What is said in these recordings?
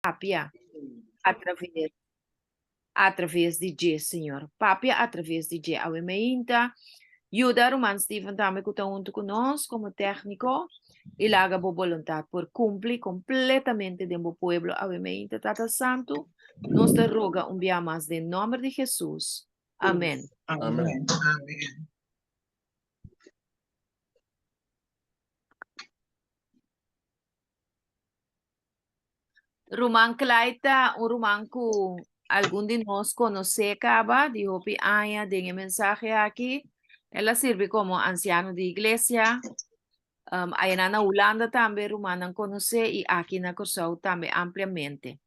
Papia atraves atraves di dje, Señor. Papia atraves di dje. Awe meinta, yuda ruman Steven tambe ku ta huntu ku nos komo tékniko i laga bo boluntat por kumpli kompletamente den bo pueblo awe meinta, Tata Santu. Nos ta roga un bia mas den nòmber di Hesus. Amen. Amen. Amen. Ruman Clyde ta un ruman ku algun di nos konosé kaba di hopi aña den e mensahe aki. El a sirbi komo ansiano di iglesia. Um, ayanan na Hulanda tambe rumannan konosé i aki na Kòrsou tambe ampliamente.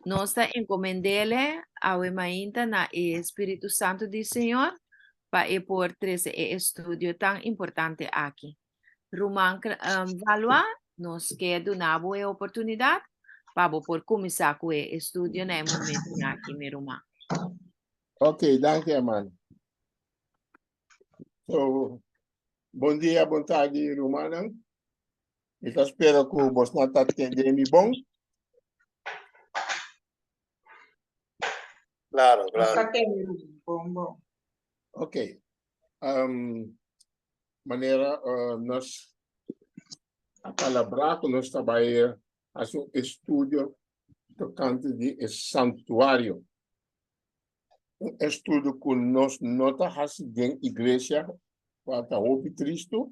Nos ta enkomend'ele awe mainta na e Spiritu Santu di Señor pa e por trese e estudio tan importante aki. Ruman Valois, nos ke duna bo e oportunidat pa bo por kuminsá ku e estudio na e momentunan aki, mi ruman. Ok, danki hermano. So, bon dia, bon tardi, rumannan. Mi ta spera ku bosnan ta tende mi bon. Claro, claro. Nos ta tende bon, bon. Ok. Um, manera uh, nos a palabrá ku nos ta bai hasi un estudio tokante di e santuario. Un estudio ku nos no ta hasi den iglesia, kual ta hopi tristu,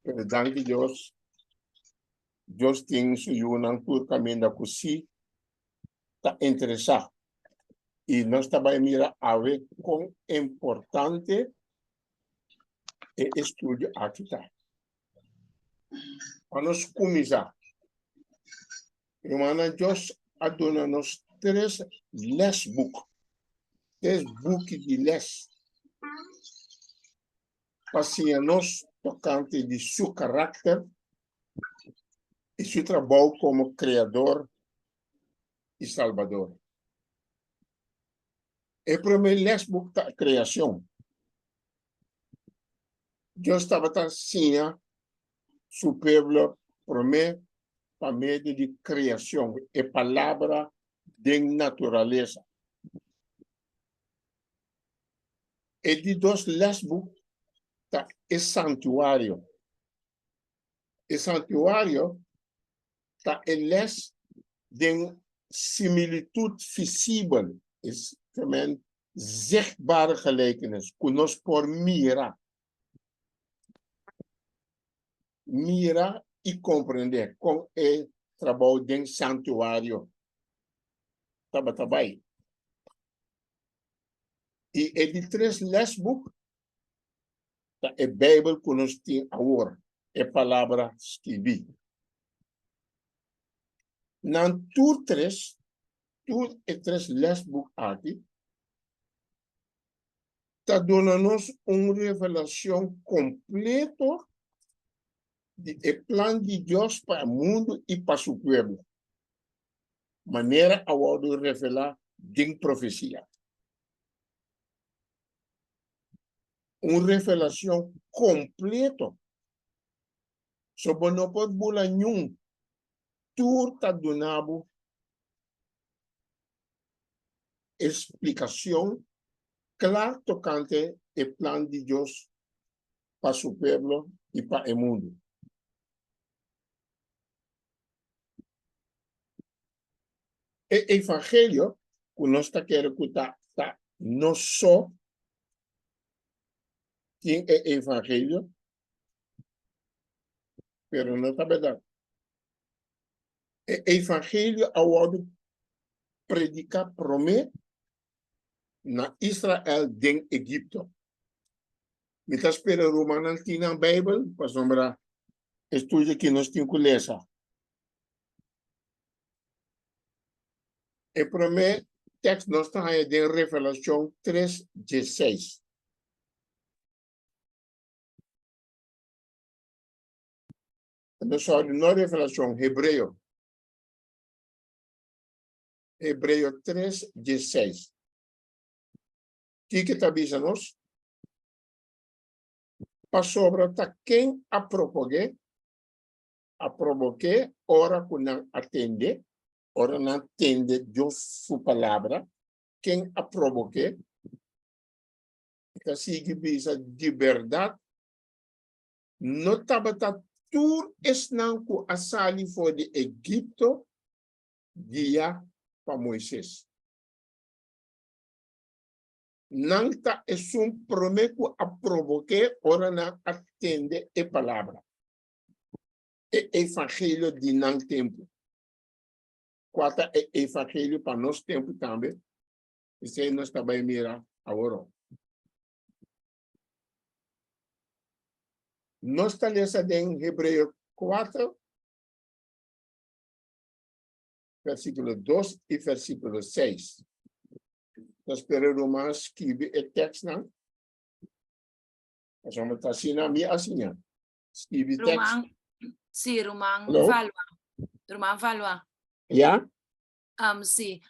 pero danki Dios, Dios tin su yunan tur kaminda ku si ta interesá. I nos ta bai mira awe kon importante e estudio aki ta. Pa nos kuminsá, rumannan, Dios a duna nos tres lesboek, tres buki di les, pa siña nos tokante di su karakter i su trabou komo Kreador i Salbador. E promé lesboek ta Kreashon. Dios tabata siña su pueblo promé pa medio di kreashon, e Palabra den naturalesa. E di dos lesboek ta e santuario. E santuario ta e les den similitut visibel, es men zichtbare gelijkenis, ku nos por mira, mira i komprendé kon e trabou den santuario tabata bai. I e di tres lesboek ta e Bijbel ku nos tin awor, e Palabra skibí. Nan tur tres, tur e tres lesboek aki, ta duna nos un revelashon kompleto di e plan di Dios pa e mundu i pa su pueblo, manera a wòrdu revelá den profesia. Un revelacion completo. So bo no por bula niun. Tur ta duna bo e splicacion cla tocante e plan di Dios pa su pueblo y pa e mundo. E evangelio ku nos ta kere ku ta ta nos so tin e evangelio, pero no ta bèrdat. E evangelio a wòrdu prediká promé na Israel den Egipto. Mi ta spera rumannan tin nan Beibel pasobra e studio aki nos tin ku lesa. E promé tèks nos ta haña den Revelashon tres diesseis. No, sorry, no Revelashon, Hebreo. Hebreo tres diesseis. Kiko ta bisa nos? Pasobra ta ken a propog'é, a probok'é ora ku nan a tende? Ora nan tende Dios su palabra, ken a provoké? E ta sigui bisa, Di bèrdat, no tabata tur esnan ku a sali for di Egipto guiá pa Moises. Nan ta esun promé ku a provoké ora nan a tende e palabra, e evangelio di nan tempu. Kua ta e evangelio pa nos tempu tambe? Esei nos ta bai mira aworó. Nos ta lesa den Hebreo 4, versíkulo 2 i versíkulo 6. Ta spera ruman skibi e tekstnan. Pasobra ta asina mi a siña. Skibi tekst. Ruman, sí, ruman Hello? Valwa. Ruman Valwa. Ya? Sí,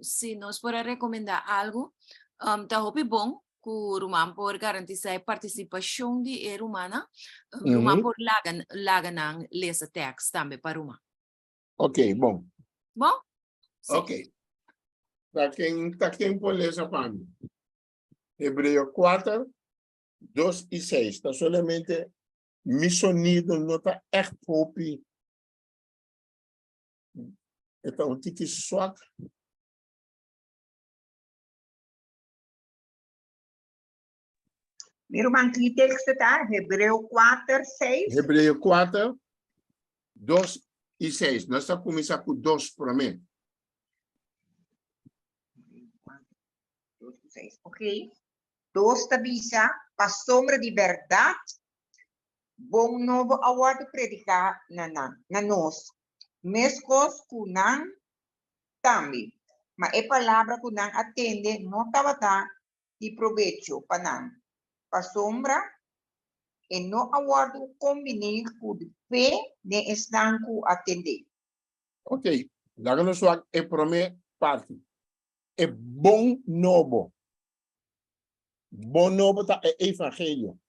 si nos por a recomenda algo, ta hopi bon ku ruman por garantisa e partisipashon di e rumannan. Ruman por laga, laga nan lesa tekst tambe pa ruman. Ok, bon. Bon? Sí. Ok. Ta ken, ta ken por lesa pa mi? Hebreo 4, 2 i 6. Ta solamente mi sonido no ta echt hopi. E ta un tiki swak. Mi ruman, ki teksto ta? Hebreo 4, 6. Hebreo 4, 2 i 6. Nos ta kuminsá ku 2 promé. 2 i 6. Ok. 2 ta bisa, Pasobra di bèrdat, bon nobo a wòrdu prediká na nan, na nos, meskos ku nan tambe, ma e palabra ku nan a tende no tabata di probecho pa nan, pasobra e no a wòrdu kombiní ku fe den esnan ku a tend'é. Ok, laga nos wak e promé parti, e bon nobo. Bon nobo ta e evangelio.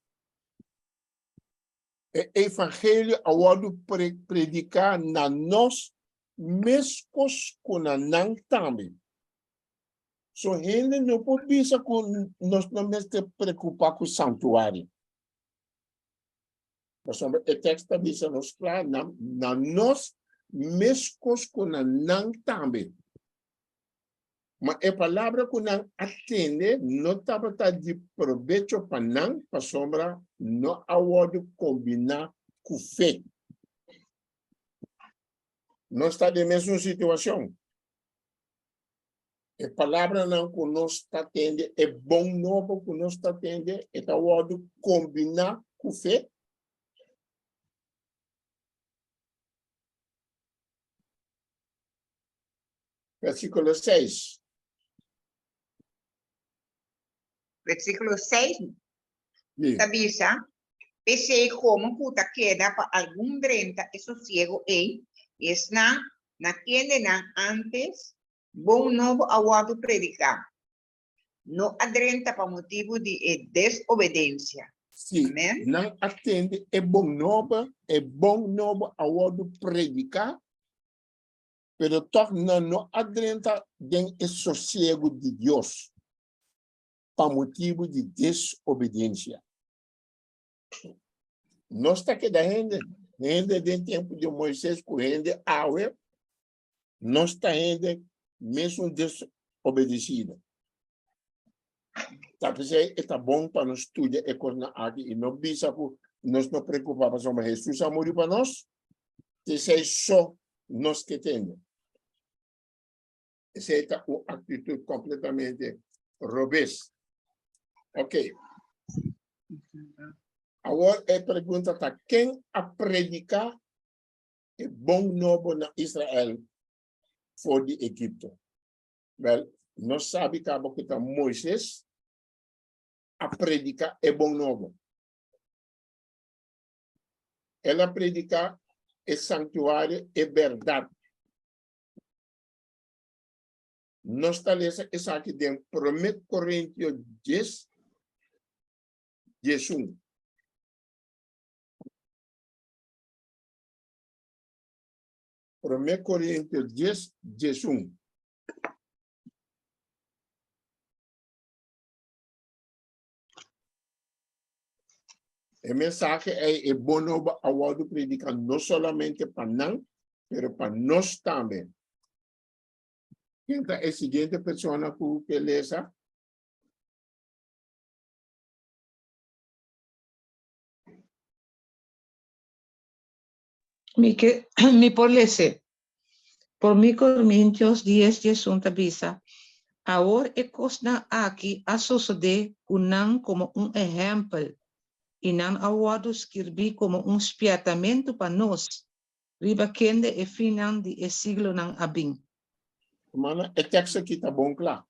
E evangelio a wòrdu prediká na nos meskos ku na nan tambe. So hende no por bisa ku nos no mester preokupá ku santuario. Pasobra e tekst ta bisa nos kla, na, na nos meskos ku na nan tambe. Ma e palabra ku nan a tende no tabata di probecho pa nan, pasobra no a wòrdu kombiná ku fe. Nos ta den mesun situashon. E palabranan ku nos ta tende, e bon nobo ku nos ta tende, e ta wòrdu kombiná ku fe. Versíkulo 6. Versíkulo 6 ta bisa, P'esei komo ku ta keda pa algun drenta e sosiego ei, esnan na kendenan ántes bon nobo a wòrdu prediká, no a drenta pa motibu di e desobedensia. Sí, Amèn. nan a tende e bon nobo, e bon nobo a wòrdu prediká, pero tòg nan no a drenta den e sosiegu di Dios pa motibu di desobedensia. Nos ta keda hende, hende den tempu di Moises ku hende awe, nos ta hende mesun desobedesido. Ta p'esei e ta bon pa nos studia e kosnan aki i no bisa ku nos no preokupá pasobra Hesus a muri pa nos, t'esei so nos ke tende. Esei ta un aktitut kompletamente robes. Ok. Awor e pregunta ta, ken a prediká e bon nobo na Israel for di Egipto? Wel, nos sabi kaba ku ta Moises a prediká e bon nobo. El a prediká e sanktuario, e bèrdat. Nos ta lesa esaki den Promé Korintio dies, 11. Promé Korintio dies, 11. E mensahe ei, e bon nobo a wòrdu prediká no solamente pa nan, pero pa nos tambe. Ken ta e siguiente persona ku ke lesa? Mi ke mi por lese. Promé Korintios dies 11 ta bisa, Awor e kosnan aki a sosodé ku nan komo un ehèmpel, i nan a wòrdu skirbí komo un spièrtamentu pa nos, riba kende e finnan di e siglonan a bin. Hermana, e tekst aki ta bon kla.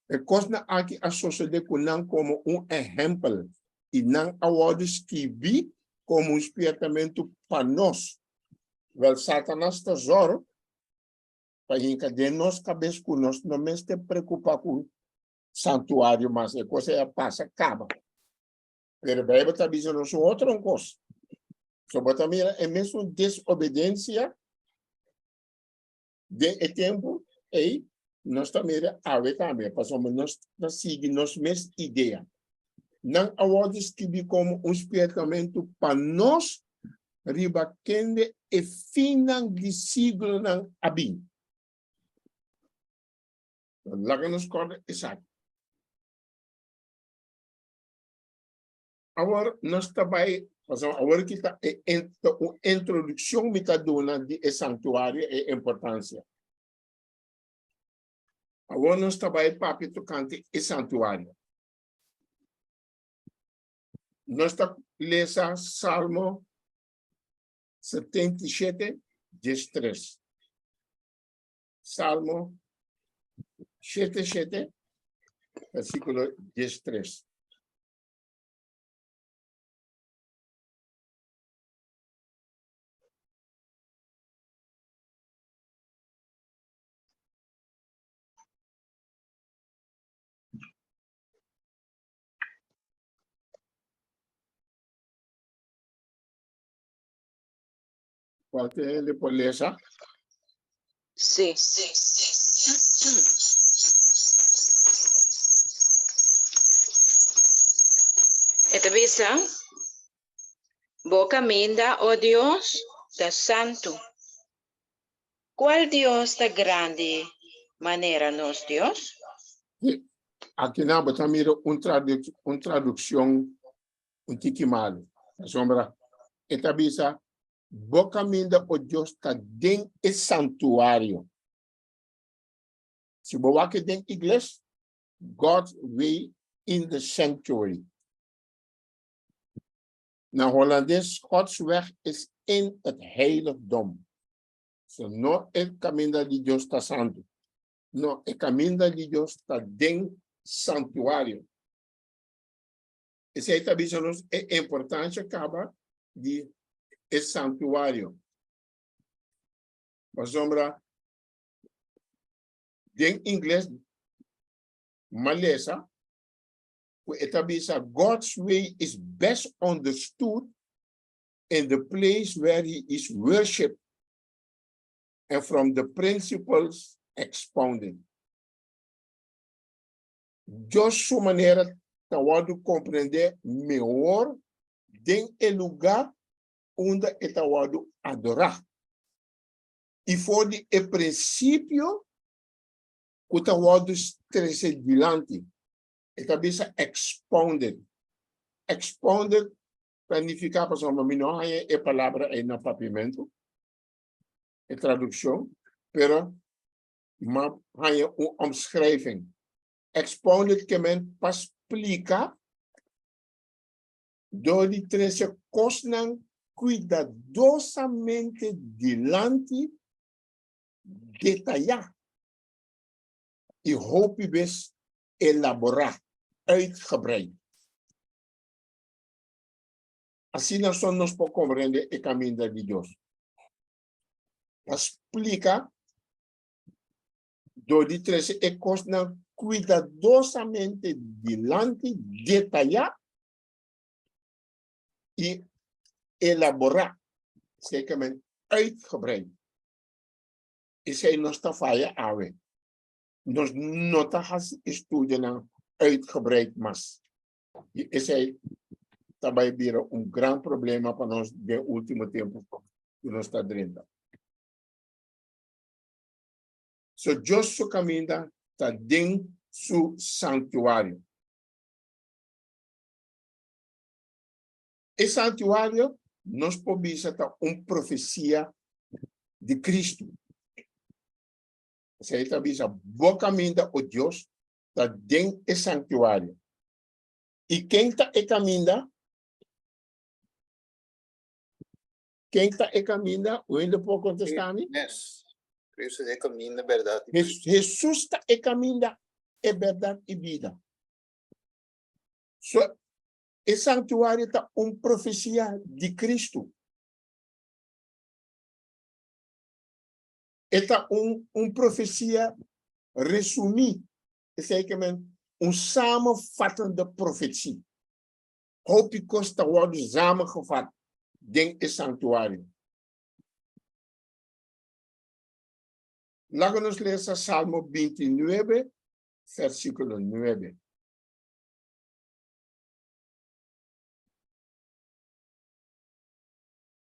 E kosnan aki a sosodé ku nan komo un ehèmpel, i nan a wòrdu skibí komo un spièrtamentu pa nos. Wèl, Satanas ta zòrg pa hinka den nos kabes ku nos no mester preokupá ku santuario mas, e kos ei a pasa kaba. Pero Beibel ta bisa nos un otro un kos. So bo ta mira e mesun desobedensia den e tempu ei, nos ta mira awe tambe, pasobra nos ta sigui nos mes idea. Nan a wòrdu skibí komo un spiertamentu pa nos riba kende e finnan di siglonan a bin. Laga nos kòrda esaki. Awor nos ta bai, pasobra awor ki ta e un introdukshon mi ta duna di e santuario e importansia. Awor nos ta bai papia tokante e santuario. Nos ta lesa Salmo 77, 13. Salmo 77, versíkulo 13. Kualke hende por lesa? Sí. E ta bisa, Bo kaminda, o Dios, ta santu. Kual Dios ta grandi manera nos Dios? Sí. Akinan bo ta mira un un tradukshon un tiki malu. Pasobra e ta bisa, Bo kaminda, o Dios, ta den e santuario. Si bo wak den ingles, God's way in the sanctuary. Na holandes, Gods weg is in het heiligdom. So no e kaminda di Dios ta santu. No, e kaminda di Dios ta den santuario. Esei ta bisa nos e importancia caba di e santuario. Pasobra den ingles malesa ku e ta bisa God's way is best understood in the place where he is worshipped and from the principles expounded. Dios su manera ta wòrdu komprendé mehor den e lugá unda e ta wòrdu adorá i for di e prinsipio ku ta wòrdu trese dilanti. E ta bisa expounded. Expounded ta nifiká, pasobra mi no haña e palabra ei na papiamentu, e tradukshon, pero ma haña un omschrijving. Expounded ke men pa splika dor di trese kosnan kuidadosamente dilanti, detayá i hopi bes elaborá, uitgebreid. Asina so nos por komprende e kaminda di Dios. Pa splika dor di trese e kosnan kuidadosamente dilanti, detayá i elaborá. Zekermente. Uitgebreid. Esei nos ta faya awe. Nos no ta hasi estudionan uitgebreid mas. I esei ta bai bira un gran problema pa nos den último tempu ku nos ta drenta. So Dios su kaminda ta den su santuario. E santuario nos por bisa ta un profesia di Cristo. Esei ta bisa, Bo kaminda, o Dios, ta den e santuario. I ken ta e kaminda? Ken ta e kaminda? Un hende por kontestá mi? Yes. Cristo ta e kaminda, bèrdat i bida. Hesus ta e kaminda, e bèrdat i bida. So, e santuario ta un profesia di Cristo. E ta un un profesia resumí. Esei ke men un samenvattende profetie. Hopi kos ta wòrdu samengevat den e santuario. Laga nos lesa Salmo 29, versíkulo 9.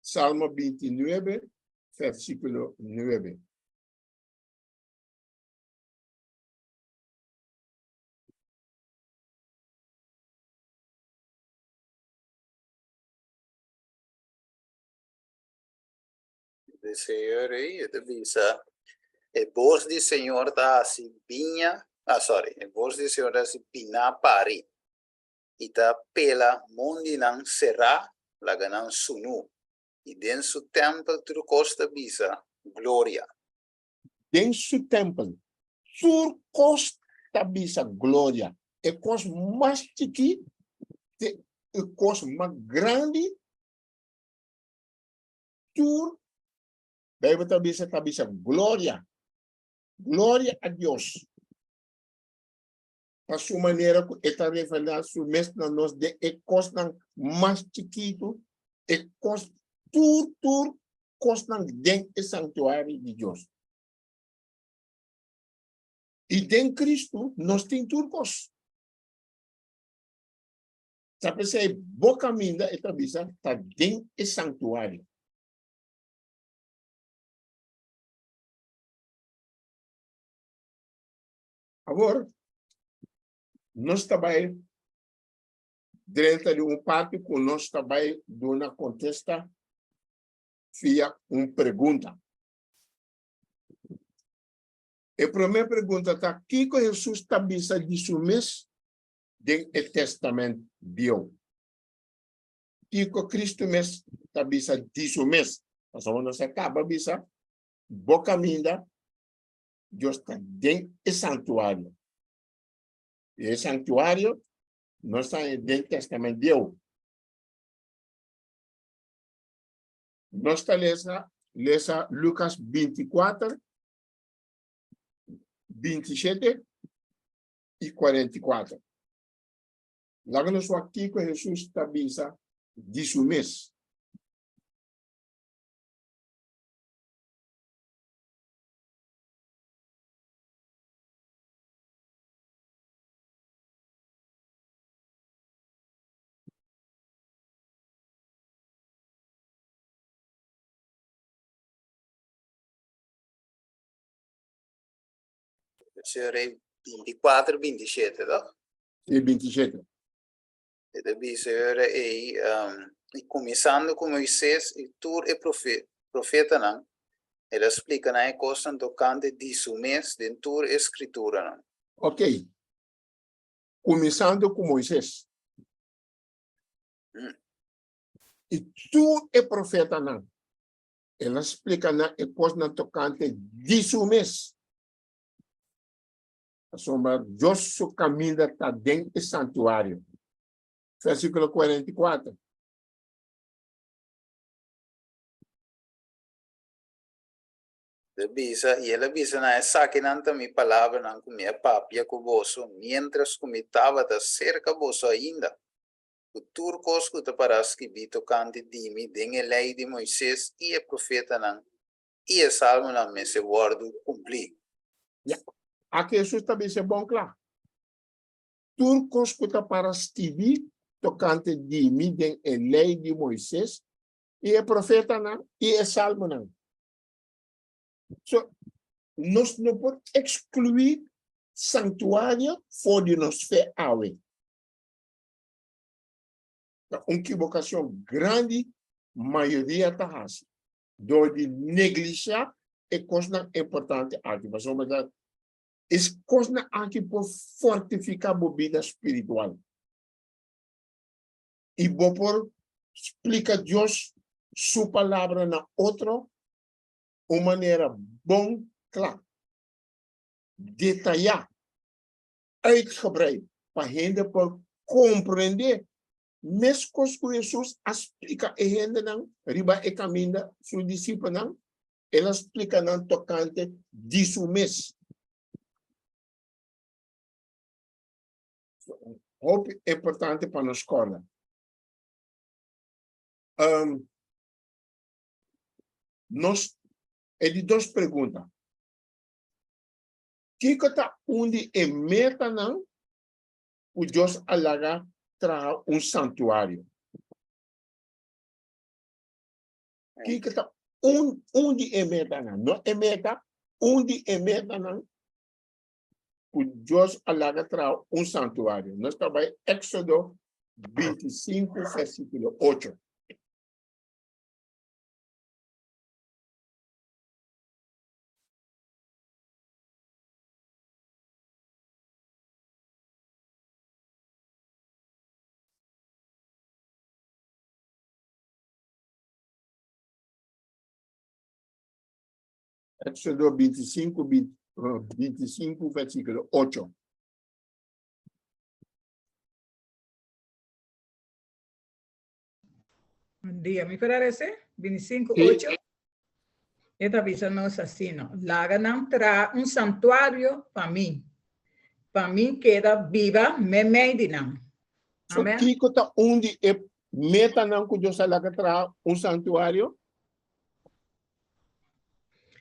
Salmo 29, versíkulo 9. De Señor ei, e ta bisa, E bos di Señor ta hasi biña, ah sorry, e bos di Señor ta hasi biná pari, i ta pela mondinan será laga nan sunú, i den su tèmpel tur kos ta bisa, Gloria! Den su tèmpel tur kos ta bisa gloria. E kos mas chikí te e kos mas grandi, tur Beibel ta bisa ta bisa gloria. Gloria a Dios pa su manera ku e ta revelá su mes na nos den e kosnan mas chikitu, e kos tur tur kosnan den e santuario di Dios. I den Kristu nos tin tur kos. Ta p'esei bo kaminda, e ta bisa, ta den e santuario. Awor, nos ta bai drenta di un parti ku nos ta bai duna kontesta via un pregunta. E promé pregunta ta, Kiko Hesus ta bisa di su mes den e Testament Bieu? Kiko Kristu mes ta bisa di su mes? Pasobra nos a kaba bisa, Bo kaminda, Dios ta den e santuario. I e santuario no sta den Testament Bieu. Nos ta lesa lesa Lucas 24, 27 i 44. Laga nos wak kiko Hesus ta bisa di su mes. Señor Rey, 24, 27, toch? Sí, 27. E ta bisa ora ei, um, i kuminsando ku Moises i tur e profe, profetanan, el a splika nan e kosnan tokante di su mes den tur e skrituranan. Ok. Kuminsando ku Moises. I tur e profetanan, el a splika nan e kosnan tokante di su mes. Pasobra Dios su kaminda ta den e santuario. Versíkulo 44. El a bisa, i el a bisa nan, Esakinan ta mi palabranan ku mi a papia ku boso miéntras ku mi tabata serka boso ainda. Ku tur kos ku ta pará skibí tokante di mi den e Lei di Moises i e Profetanan i e Salmonan mester wòrdu kumplí. Ya, aki Hesus ta bisa bon kla, Tur kos ku ta para skibí tokante di mi den e Lei di Moises i e Profetanan i e Salmonan. So, nos no por ekskluí sanktuario for di nos fe awe. Ta un kibokashon grandi mayoria ta hasi dor di neglishá e kosnan importante aki, pasobra ta e kosnan aki por fortifiká bo bida spiritual i bo por splika Dios su Palabra na otro un manera bon kla, detayá, uitgebreid pa hende por komprendé, meskos ku Hesus a splika e hendenan riba e kaminda, su disipelnan, el a splika nan tokante di su mes. Hopi importante pa nos kòrda. Nos e di dos pregunta. Kiko ta un di e metanan ku Dios a laga traha un santuario? Kiko ta un un di e metanan, no e meta, un di e metanan ku Dios a laga traha un santuario? Nos ta bai Éxodo 25 versíkulo 8. Éxodo 25, 25, versículo 8. Bon dia, mi por arese? 25, Sí. 8. E ta bisa nos asina, Laga nan traha un santuario pa mi, pa mi keda biba meimei di nan. So, Amen. kiko ta un di e metanan ku Dios a laga traha un santuario?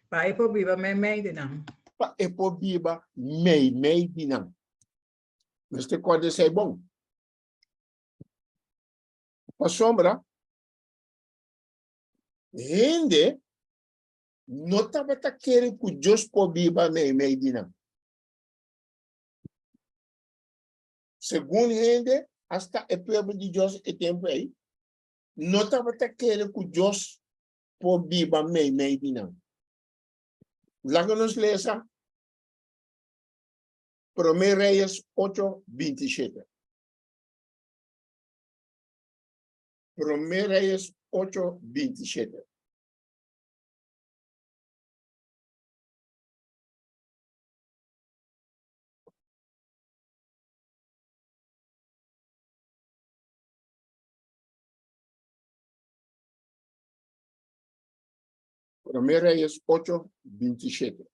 Pa e por biba meimei di nan. Pa e por biba meimei di nan. Mester kòrda esei bon. Pasobra hende no tabata kere ku Dios por biba meimei di nan. Segun hende, asta e pueblo di Dios e tempu ei, no tabata kere ku Dios por biba meimei di nan. Laga nos lesa Promé Reyes 8, 27. Promé Reyes 8, 27. Promé Reyes 8, 27.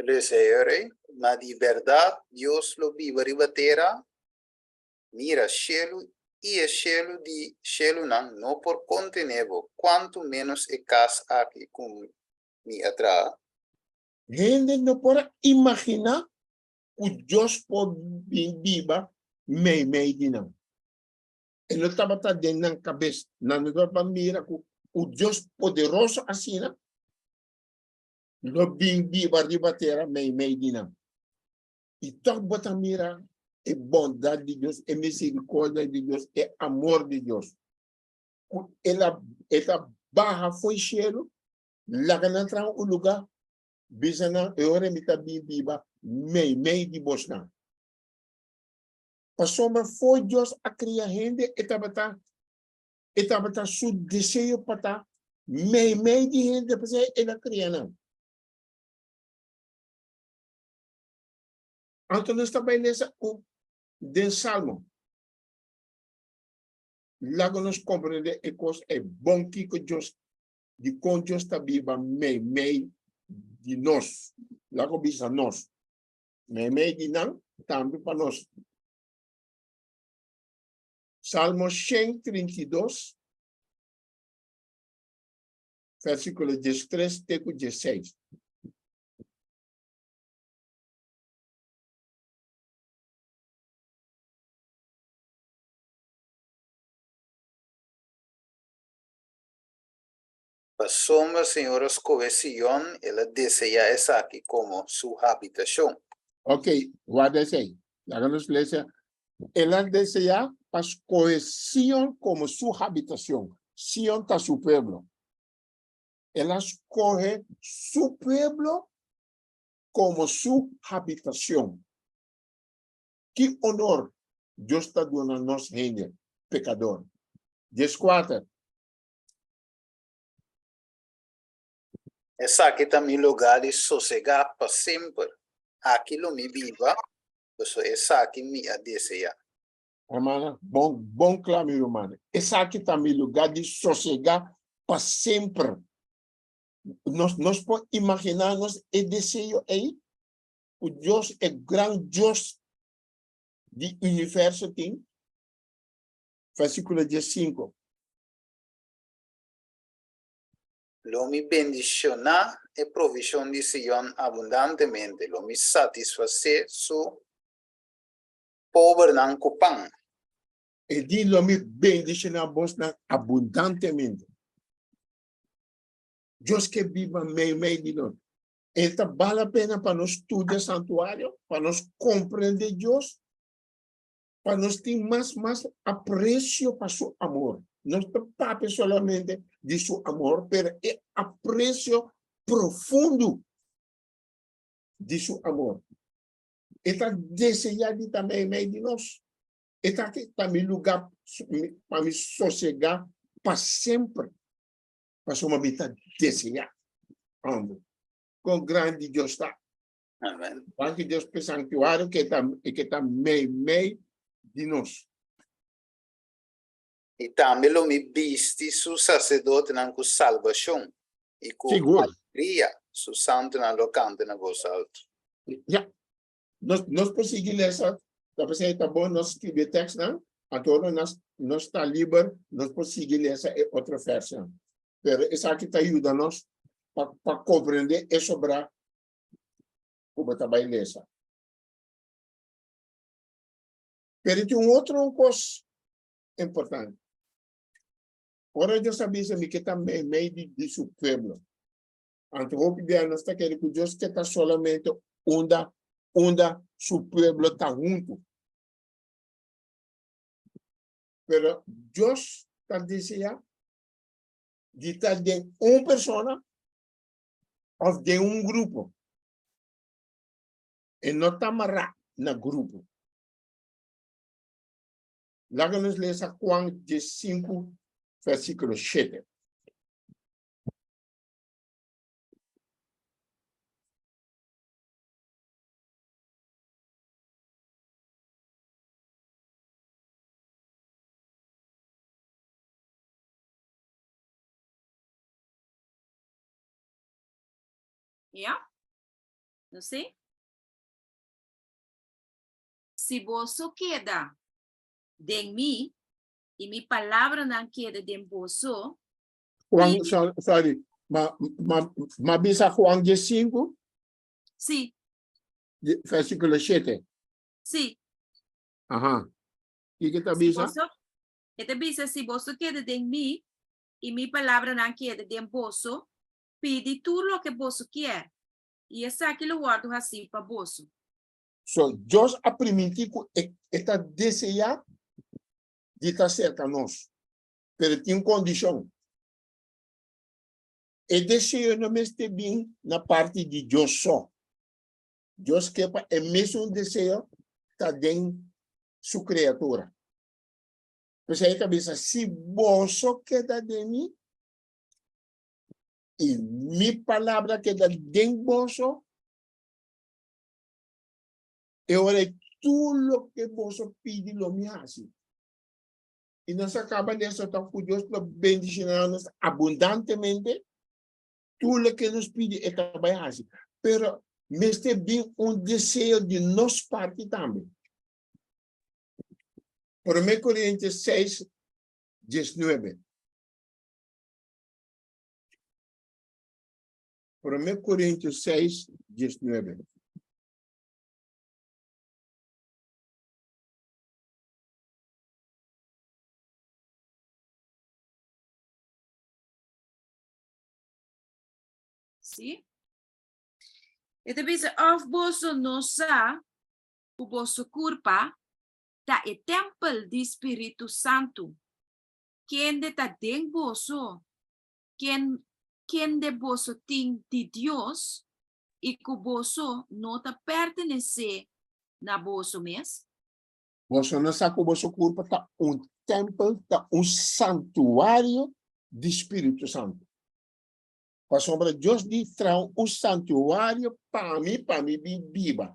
Lesa e ora ei, Ma di bèrdat Dios lo biba riba tera? Mira, shelu i e shelu di shelunan no por kontené bo, kuantu ménos e kas aki ku mi a traha. Hende no por a imaginá ku Dios por bin biba meimei di nan. E no tabata den nan kabes. Nan no tabata mira ku un Dios poderoso asina lo bin biba riba tera meimei di nan. I tòg bo ta mira e bondat di Dios, e miserikordia di Dios, e amor di Dios. Ku el a e ta baha fo'i shelu, laga nan traha un lugá, bisa nan, e ora mi ta bin biba meimei di bosnan. Pasobra for Dios a kria hende, e tabata e tabata su deseo pa ta meimei di hende, p'esei el a kria nan. Anto nos ta bai lesa un den Salmo. Laga nos komprendé e kos ei bon kiko Dios. Di kon Dios ta biba meimei di nos. Laga bisa nos. Meimei di nan, tambe pa nos. Salmo 132, versíkulo 13 te ku 16. Pasobra Señor a skohe Sion, el a deseá esaki komo su habitashon. Ok, warda esei. Laga nos lesa. El a deseá pa skohe Sion komo su habitashon. Sion ta su pueblo. El a skohe su pueblo komo su habitashon. Ki honor Dios ta duna nos hende pekador. Dieskuater. Esaki ta mi lugá di sosegá pa semper. Aki lo mi biba, pasobra esaki mi a deseá. Hermana, bon, bon kla mi ruman. Esaki ta mi lugá di sosegá pa semper. Nos, nos por imaginá nos e deseo ei? Ku Dios, e gran Dios di universo tin? Versíkulo diesinku. Lo mi bendishoná e provishon di Sion abundantemente, lo mi satisfasé su pobernan ku pan. E di, Lo mi bendishoná bosnan abundantemente. Dios ke biba meimei di nos. E ta bal la pena pa nos studia santuario, pa nos komprendé Dios, pa nos tin mas mas aprecio pa su amor. No ta papia solamente di su amor, pero e aprecio profundo di su amor. E ta desea di ta meimei di nos. E ta ke ta mi lugar pa mi sosega pa semper. Pasobra mi ta desea. Hombre, kon grandi Dios ta. Amen. Danki Dios p'e sanctuario ke ta ke ta meimei di nos. I tambe lo mi bisti su saserdotenan ku salbashon, i ku Sigur. alegria su santunan lo kanta na bos altu. Ya. Nos nos por sigui lesa, ta p'esei ta bon nos skribi e tekstnan, anto ora nos nos ta liber nos por sigui lesa e otro vèrsnan. Pero esaki ta yuda nos pa pa komprendé e sobrá ku bo ta bai lesa. Pero tin un otro kos importante. Ora Dios a bisa mi ke ta meimei di, di su pueblo. Anto hopi bia nos ta kere ku Dios ke ta solamente unda unda su pueblo ta huntu. Pero Dios ta desea di ta den un persona of den un grupo. E no ta mará na grupo. Laga nos lesa Juan 15, versículo 7. Ja? No sé? Si boso keda den mi i mi palabranan keda den boso, Juan, sorry, ma, ma, ma bisa Juan 15, sí, versículo 7. sí. Aha. Kiko ta Si bisa? boso, e ta bisa, si boso keda den mi i mi palabranan keda den boso, Pidi tur loke boso kier, i esaki lo wòrdu hasí pa boso. So, Dios a primintí ku e e ta deseá di ta serka nos, pero tin un kondishon. E deseo no mester bin na parti di Dios so. Dios ke pa e mesun deseo ta den su kreatura. P'esei e ta bisa, Si boso keda den mi, i mi palabra keda den boso, e ora ei tur loke boso pidi lo mi hasi. I nos a kaba di aseptá ku Dios lo bendishoná nos abundantemente. Tur loke nos pidi e ta bai hasi. Pero mester bin un deseo di nos parti tambe. Promé Korintios 6, 19. Promé Korintios 6, 19. Sí. E ta bisa, of boso no sa ku boso kurpa ta e tèmpel di Spiritu Santu, kende ta den boso, ken kende boso tin di Dios, i ku boso no ta pertenesé na boso mes? Boso no sa ku boso kurpa ta un tèmpel, ta un santuario di Spiritu Santu. Pasobra Dios di traha un santuario pa mi, pa mi bin biba.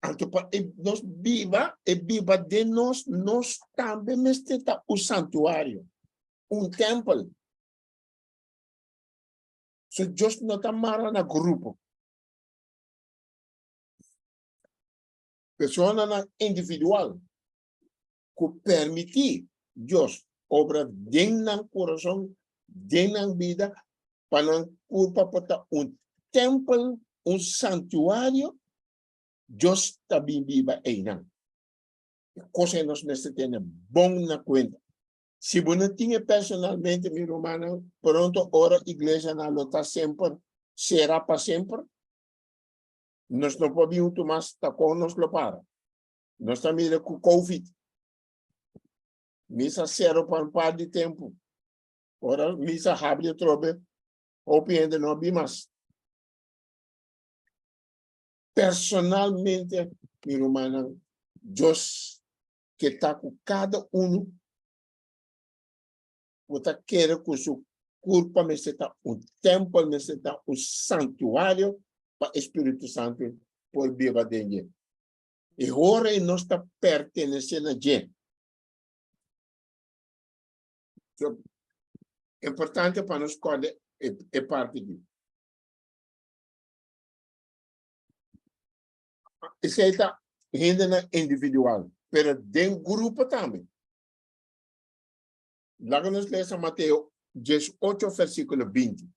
Anto pa e nos biba, e biba den nos, nos tambe mester ta un santuario, un tèmpel. So Dios no ta mara na grupo. Personanan individual ku permití Dios obra den nan kurason, den nan bida, pa nan kurpa por ta un tèmpel, un santuario, Dios ta bin biba einan. E kos ei nos mester tene bon na kuenta. Si bo no tin e personalmente, mi rumannan, pronto ora iglesianan lo ta semper sera pa semper, nos no por bin huntu mas, ta kon nos lo para? Nos ta mira ku Covid. Misa sero pa un par di tempu. Ora misa habri atrobe, hopi hende no a bin mas. Personalmente, mi rumannan, Dios ke ta ku kada unu ku ta kere ku su kurpa mester ta un tèmpel, mester ta un santuario pa e Spiritu Santu por biba den dje. E ora ei nos ta pertenesé na dje. So, importante pa nos kòrda e parti aki. Esei ta hendenan individual, pero den grupo tambe. Laga nos lesa Mateo 18 versíkulo 20.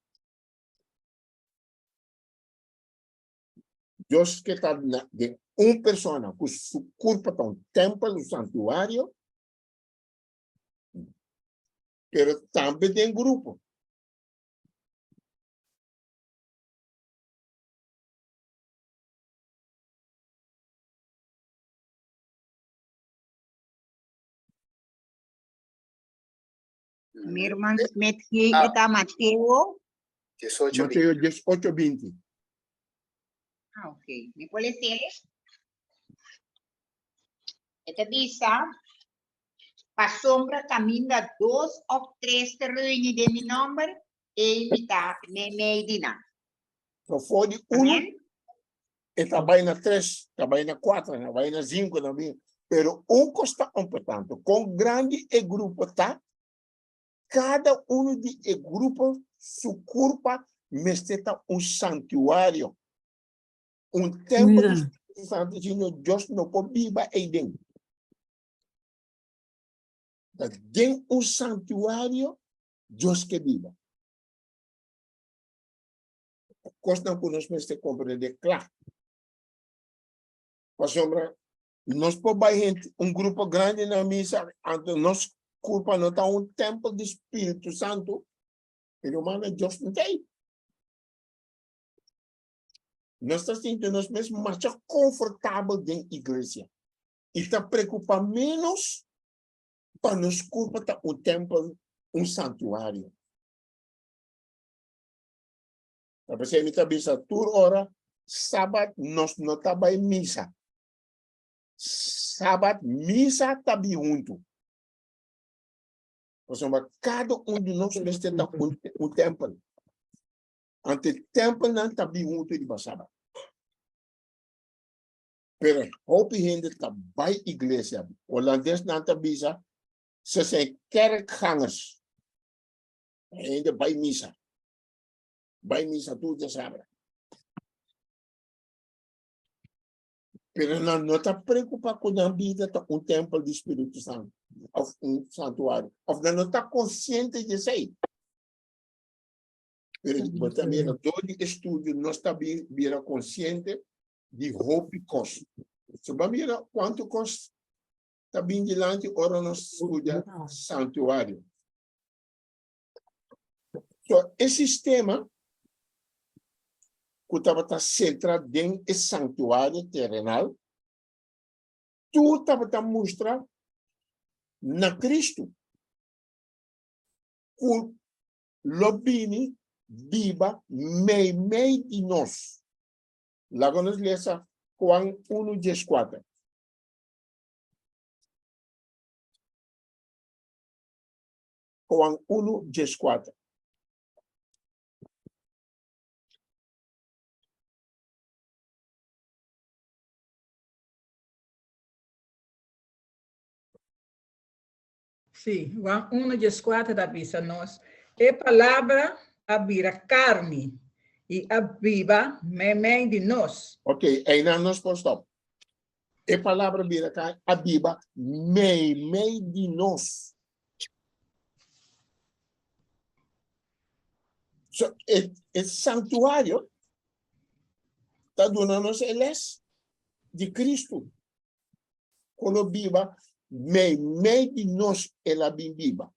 Dios ke ta den un persona ku su kurpa ta un tèmpel, un santuario, pero tambe den grupo. Mi hermano Smith G. Ah. Eta Mateo. 18, Mateo 18, 20. Ah, ok. Mi por leer? Esta bisa, pasobra caminda dos of tres te reuni den mi nomber, ei mi ta meimei di nan. So for di uno, Amen. e ta bai na tres, ta bai na cuatro, ta bai na cinco, ta bai. Pero un cos ta importante, con grandi e grupo ta, cada uno di e grupo su curpa mester ta un santuario, un tempel di Mira. Spiritu Santo, sino Dios no por biba ei den. Ta den un santuario Dios ke biba. Kosnan ku nos mester komprendé kla. Pasobra nos por bai hende, un grupo grandi na misa, anto nos kurpa no ta un tèmpel di Spiritu Santu, pero rumannan, Dios no ta ei. Nos ta sinti nos mes masha konfortabel den iglesia i ta preokupá ménos pa nos kurpa ta un tèmpel, un santuario. Ta p'esei mi ta bisa tur ora, Sabat nos no ta bai misa. Sabat misa ta bin huntu. Pasobra kada un di nos mester ta un, un tèmpel. Anto e tèmpelnan ta bin huntu riba Sabat. Pero hopi hende ta bai iglesia. Holandesnan ta bisa. Ze zijn kerkgangers. Hende bai misa. Bai misa tur djasabra. Pero nan no ta preocupa cu nan bida ta un tempel di Spiritu Santo of un santuario. Of nan no ta consciente di esey. Pero bo ta mira door di estudio nos ta bira consciente di hopi cos. So bo a mira cuanto cos ta bin dilanti ora nos studia santuario. So e sistema ku tabata sentra den e santuario terenal, tur tabata mustra na Kristu, ku lo bini biba meimei di nos. Laga nos lesa Juan unu dieskuater. Juan unu dieskuater. Sí, Juan unu dieskuater ta bisa nos, E Palabra a bira karni i a biba meimei di nos. Ok, einan nos por stop. E Palabra bira karni, a biba meimei di nos. So, e, e santuario ta duna nos e les di Cristo. Ku lo biba meimei di nos, el a bin biba.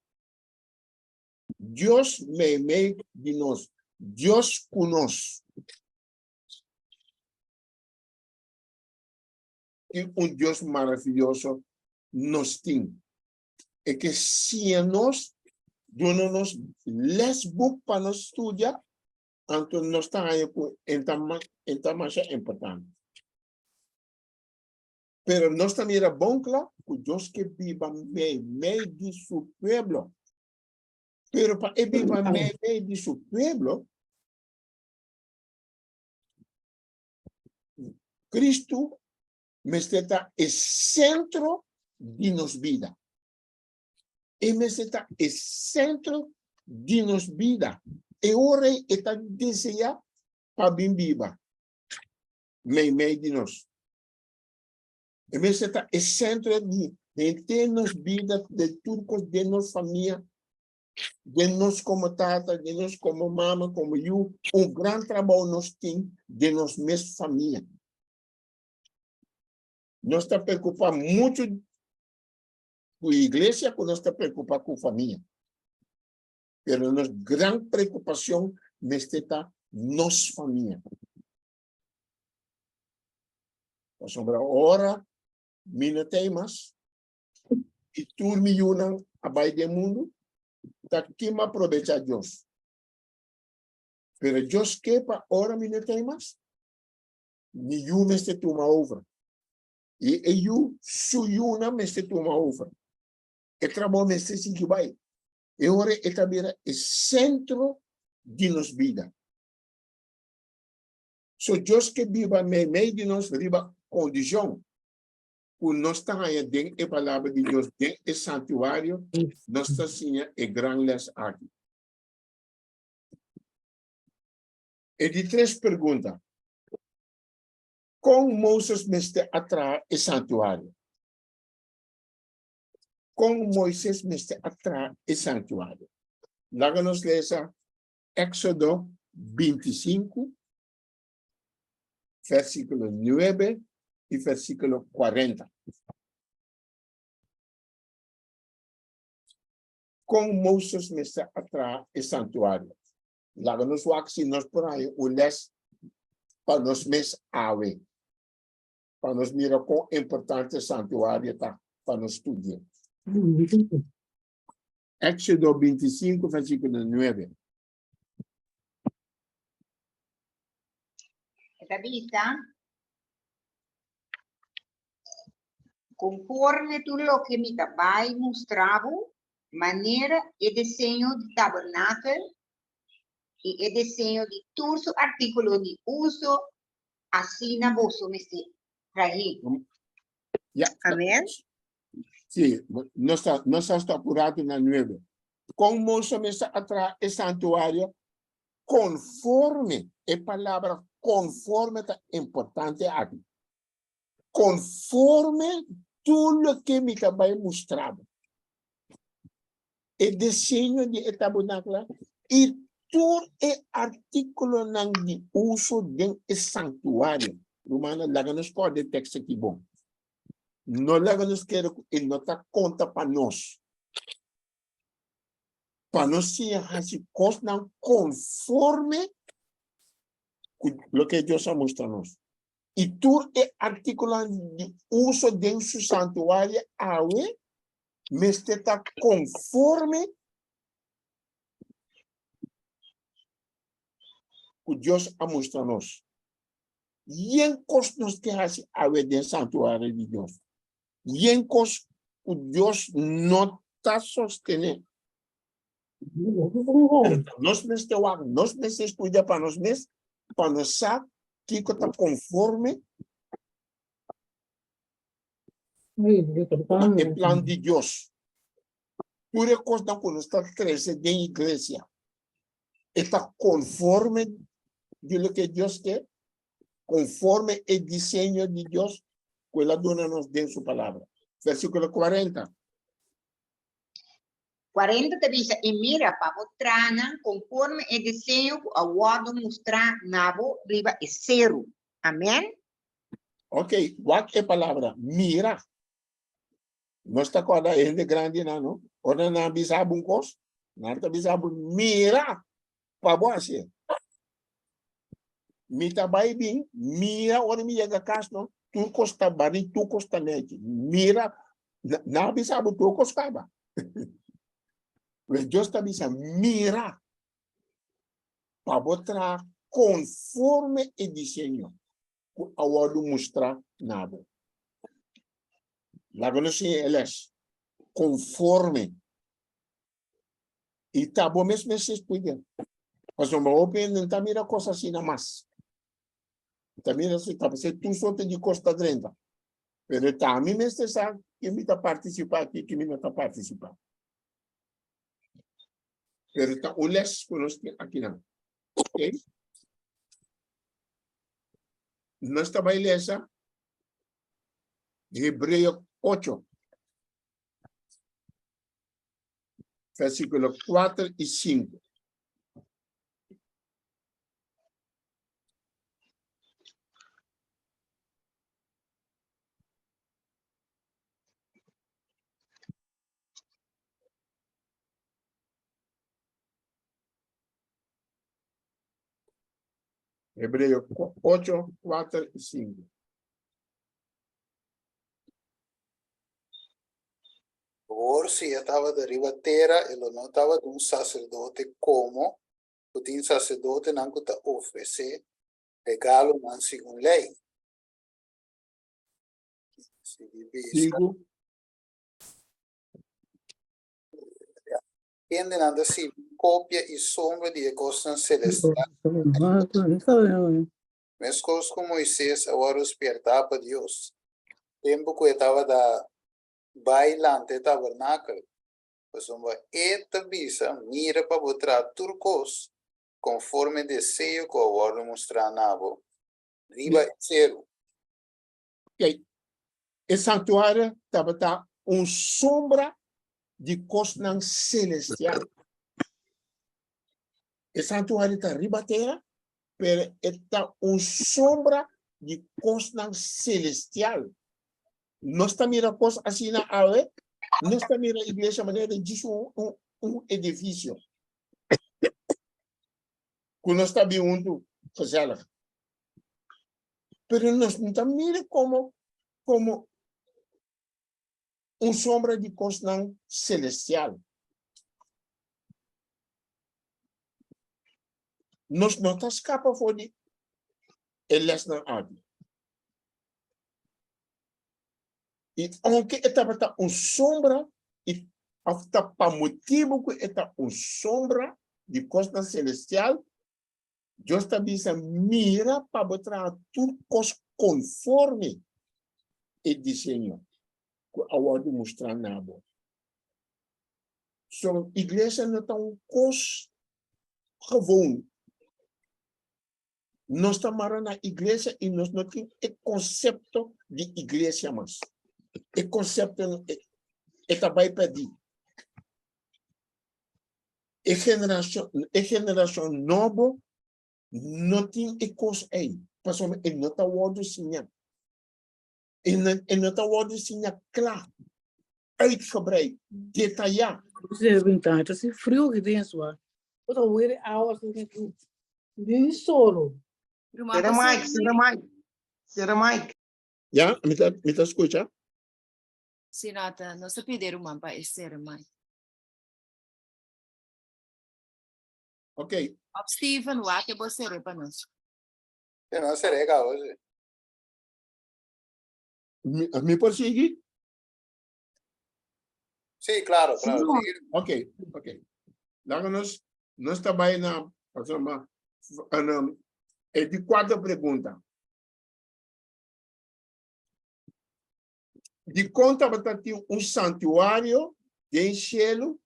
Dios meimei di nos, Dios ku nos. Ki un Dios maraviyoso nos tin. E ke siña nos, duna nos lesboek pa nos studia, anto nos ta haña ku e ta e ta masha importante. Pero nos ta mira bon kla ku Dios ke biba meimei di su pueblo. Pero pa e biba meimei di su pueblo, Cristo mester ta e centro di nos bida. E mester ta e centro di nos bida. E ora e ta desea pa bin biba meimei di nos. E mester ta e centro di henter nos bida, de tur cos den nos famia, den nos como tata, den nos como mama, como yu. Un gran trabou nos tin den nos mes famia. Nos ta preocupa mucho cu iglesia cu nos ta preocupa cu famia. Pero nos gran preocupacion mester ta nos famia. Pasobra ora mi no t'ei mas i tur mi yunan a bai den mundu, ta kin a probechá Dios? Pero Dios ke pa ora mi no t'ei mas, mi yu mester tuma over. I e yu, su yunan mester tuma over. E trabou mester sigui bai. E ora e ta bira e sentro di nos bida. So Dios ke biba meimei di nos riba kondishon ku nos ta haña den e Palabra di Dios den e santuario, nos ta siña e gran lès aki. E di tres pregunta, Kon Moses mester a traha e santuario? Kon Moises mester a traha e santuario? Laga nos lesa Éxodo 25, versíkulo 9 i versíkulo 40. Kon Moses mester a traha e santuario? Laga nos wak si nos por haña un les pa nos mes awe, pa nos mira kon importante santuario ta pa nos studia. Éxodo 25, versíkulo 9. E ta bisa, Konforme tur loke mi ta bai mustra bo, manera e deseño di tabernakel i e deseño di tur su artíkulo di uso, asina boso mester trahi. Ja. Amen. Sí, nos ta, nos a stop un ratu na nuebe. Kon Mozes mester a traha e santuario? Konforme, e palabra konforme ta importante aki. Konforme tur loke mi ta bai mustra bo. E diseño di e tabernakula i tur e artíkulonan di uso den e santuario. Rumannan, laga nos kòrda e tekst aki bon. No laga nos kere ku e no ta konta pa nos. Pa nos siña hasi kosnan konforme ku loke Dios a mustra nos. I tur e artíkulonan di uso den su santuario awe mester ta konforme ku Dios a mustra nos. Yen kos nos ke hasi awe den santuario di Dios. Yen kos ku Dios no ta sostené. Pero ta nos mester wak, nos mester studia pa nos mes, pa nos sa kiko ta konforme ku e plan di Dios. Tur e kosnan ku nos ta trese den iglesia, e ta konforme di loke Dios ke, konforme e diseño di Dios ku el a duna nos den su Palabra. Versíkulo 40. 40 ta bisa, I mira, pa bo traha nan konforme e diseño ku a wòrdu mustrá na bo riba e seru. Amèn. Ok, wak e palabra mira. Nos ta kòrda e hende grandinan, no? Ora nan a bisa bo un kos, nan ta bisa bo, mira pa bo hasié. Mi ta bai bin, mira ora mi yega kas, no? Tur kos ta barí, tur kos ta nèchi. Mira, nan a bisa bo tur kos kaba. Pues Dios ta bisa, mira pa bo traha konforme e diseño ku a wòrdu mustrá na bo. Laga nos siña e les. Konforme. I ta bo mes mester studia. Pasobra hopi hende no ta mira kos asina mas. Ta mira si ta pasé tur sorte di kos ta drenta. Pero ta ami mester sa kin mi ta partisipá aki, kin mi no ta partisipá. Pero ta un les ku nos tin akinan. Ok? Nos ta bai lesa Hebreo 8, versículo 4 y 5. Hebreo 8, 4 y 5. Awor si e tabata riba tera, e lo no tabata un saserdote komo ku tin saserdotenan ku ta ofresé regalonan segun lei. Sigui bisa. Sigu. Kendenan ta sirbi kopia i sombra di e kosnan selestial. Meskos ku Moises a wòrdu spiertá pa Dios tempu ku e tabata bai lanta e tabernakel, pasobra e ta bisa, Mira pa bo traha tur kos konforme deseo ku a wòrdu mustrá na bo riba e seru. Kijk, e santuario tabata un sombra di kosnan selestial. E santuario ta riba tera, pero e ta un sombra di kosnan selestial. Nos ta mira kos asina awe, nos ta mira iglesia manera di djis un, un, un edifisio ku nos ta bin huntu gezellig. Pero nos no ta mira komo, komo un sombra di kosnan selestial. Nos no ta skapa for di e lèsnan aki. I ounke e tabata un sombra, i òf ta pa motibu ku e ta un sombra di kosnan selestial, Dios ta bisa, Mira pa bo traha tur kos konforme e diseño. ku a wòrdu mustrá na bo. So, iglesia no ta un kos gewoon. Nos ta mara na iglesia i nos no tin e konsepto di iglesia mas. E konsepto e ta bai pèrdí. E generashon, e generashon nobo no tin e kos ei, pasobra e no ta wòrdu siñá. E no, e no ta wòrdu siñá kla, uitgebreid, detayá. Você brincar, tá se frio que tem sua. Outra wiri awa que tem Ni solo. Ruman Sera pa Mike, sigui? Sera Mike. Sera Mike. Ya, mi ta, mi ta skucha. Si no, ta, nos ta pidi ruman pa e sera Mike. Ok, Op Steven, wak e bo sere pa nos. Sí, no seré, cabo, sí. mi, mi por sigui? Sí, claro, Sí, claro. no. sí. Ok, ok. Laga nos, nos ta bai na, pasoma, um, e di cuarta pregunta. Di kon tabata tin un santuario den cielo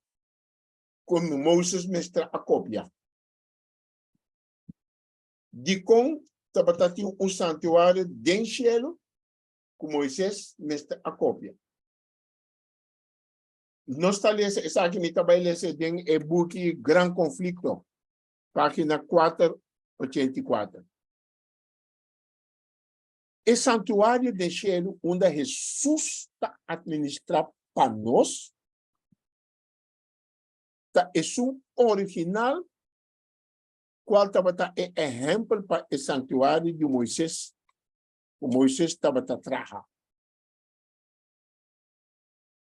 ku Moses mester a kopia? Di kon tabata tin un santuario den cielo ku Moises mester a kopia? Nos ta lesa esaki, mi ta bai lesa den e buki Gran Conflicto, página 484. E santuario den shelu unda Hesus ta administrá pa nos ta esun original kual tabata e ehèmpel pa e santuario di Moises ku Moises tabata traha.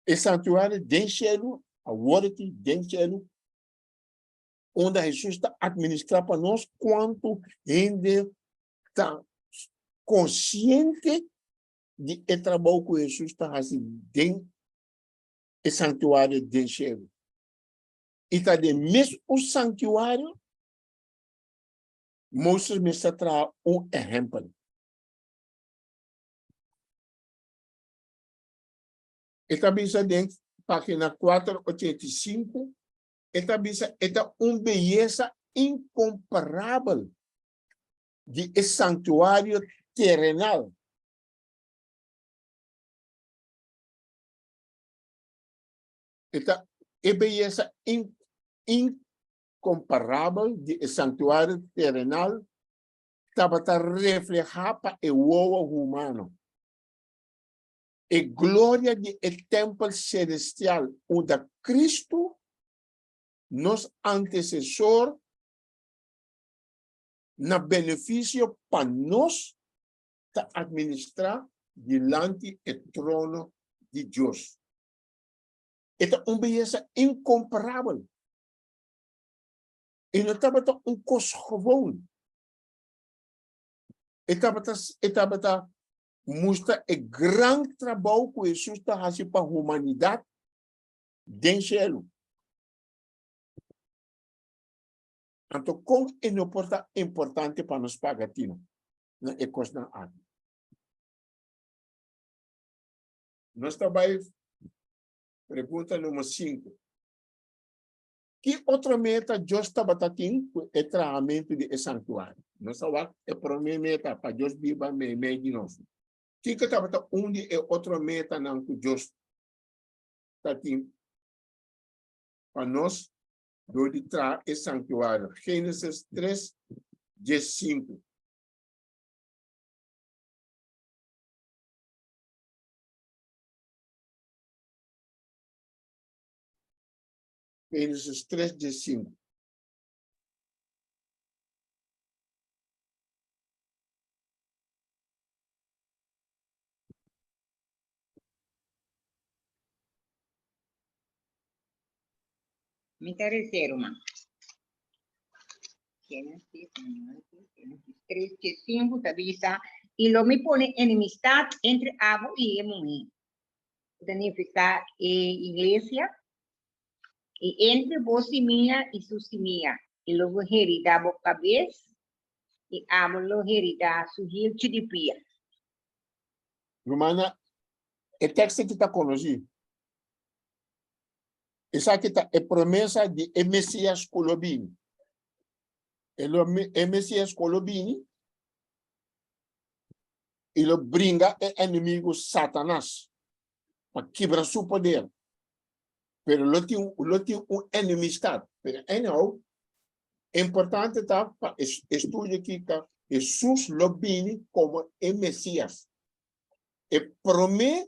E santuario den shelu, awor aki den shelu, unda Hesus ta administrá pa nos, kuantu hende ta konsiente di e trabou ku Hesus ta hasi den e santuario den shelu. I ta den mes un santuario Moses mester traha un ehèmpel. E ta bisa den página 485, e ta bisa e ta un beyesa inkomparabel di e santuario terenal. E ta e beyesa inkomparabel di e santuario terenal tabata reflehá pa e wowo humano. E gloria di e tèmpel selestial unda Kristu, nos antesesor, na benefisio pa nos ta administrá dilanti e trono di Dios. E ta un beyesa inkomparabel. E no tabata un kos gewoon. E tabata, e tabata mustra e gran trabou ku Hesus ta hasi pa humanidat den shelu. Anto kon e no por ta importante pa nos paga tino na e kosnan aki? Nos ta bai pregunta numero 5. Ki otro meta Dios tabata tin ku e trahamentu di e santuario? Nos a wak e promé meta pa Dios biba meimei di nos. Kiko tabata un di e otro metanan ku Dios ta tin pa nos dor di traha e santuario? Génesis 3, 15. Génesis 3, 15. Mi ta resé, ruman. Génesis, Génesis 3, 5 ta bisa, I lo mi pone enemistat entre abo i e muhé. Ku ta nifiká e iglesia. I entre bo simia i su simia. I lo bo heridá bo kabes, i abo lo heridá su hilchi di pia. Rumana. E teksto aki ta konosí. Esaki ta e promesa di e Mesias ku lo bini. E, lo, e Mesias ku lo bini i lo bringa e enemigu Satanas pa kibra su poder. Pero lo tin, lo tin un enemistad. Pero anyhow, importante ta pa estudio aki ta Jesus lo bini komo e Mesias. E promé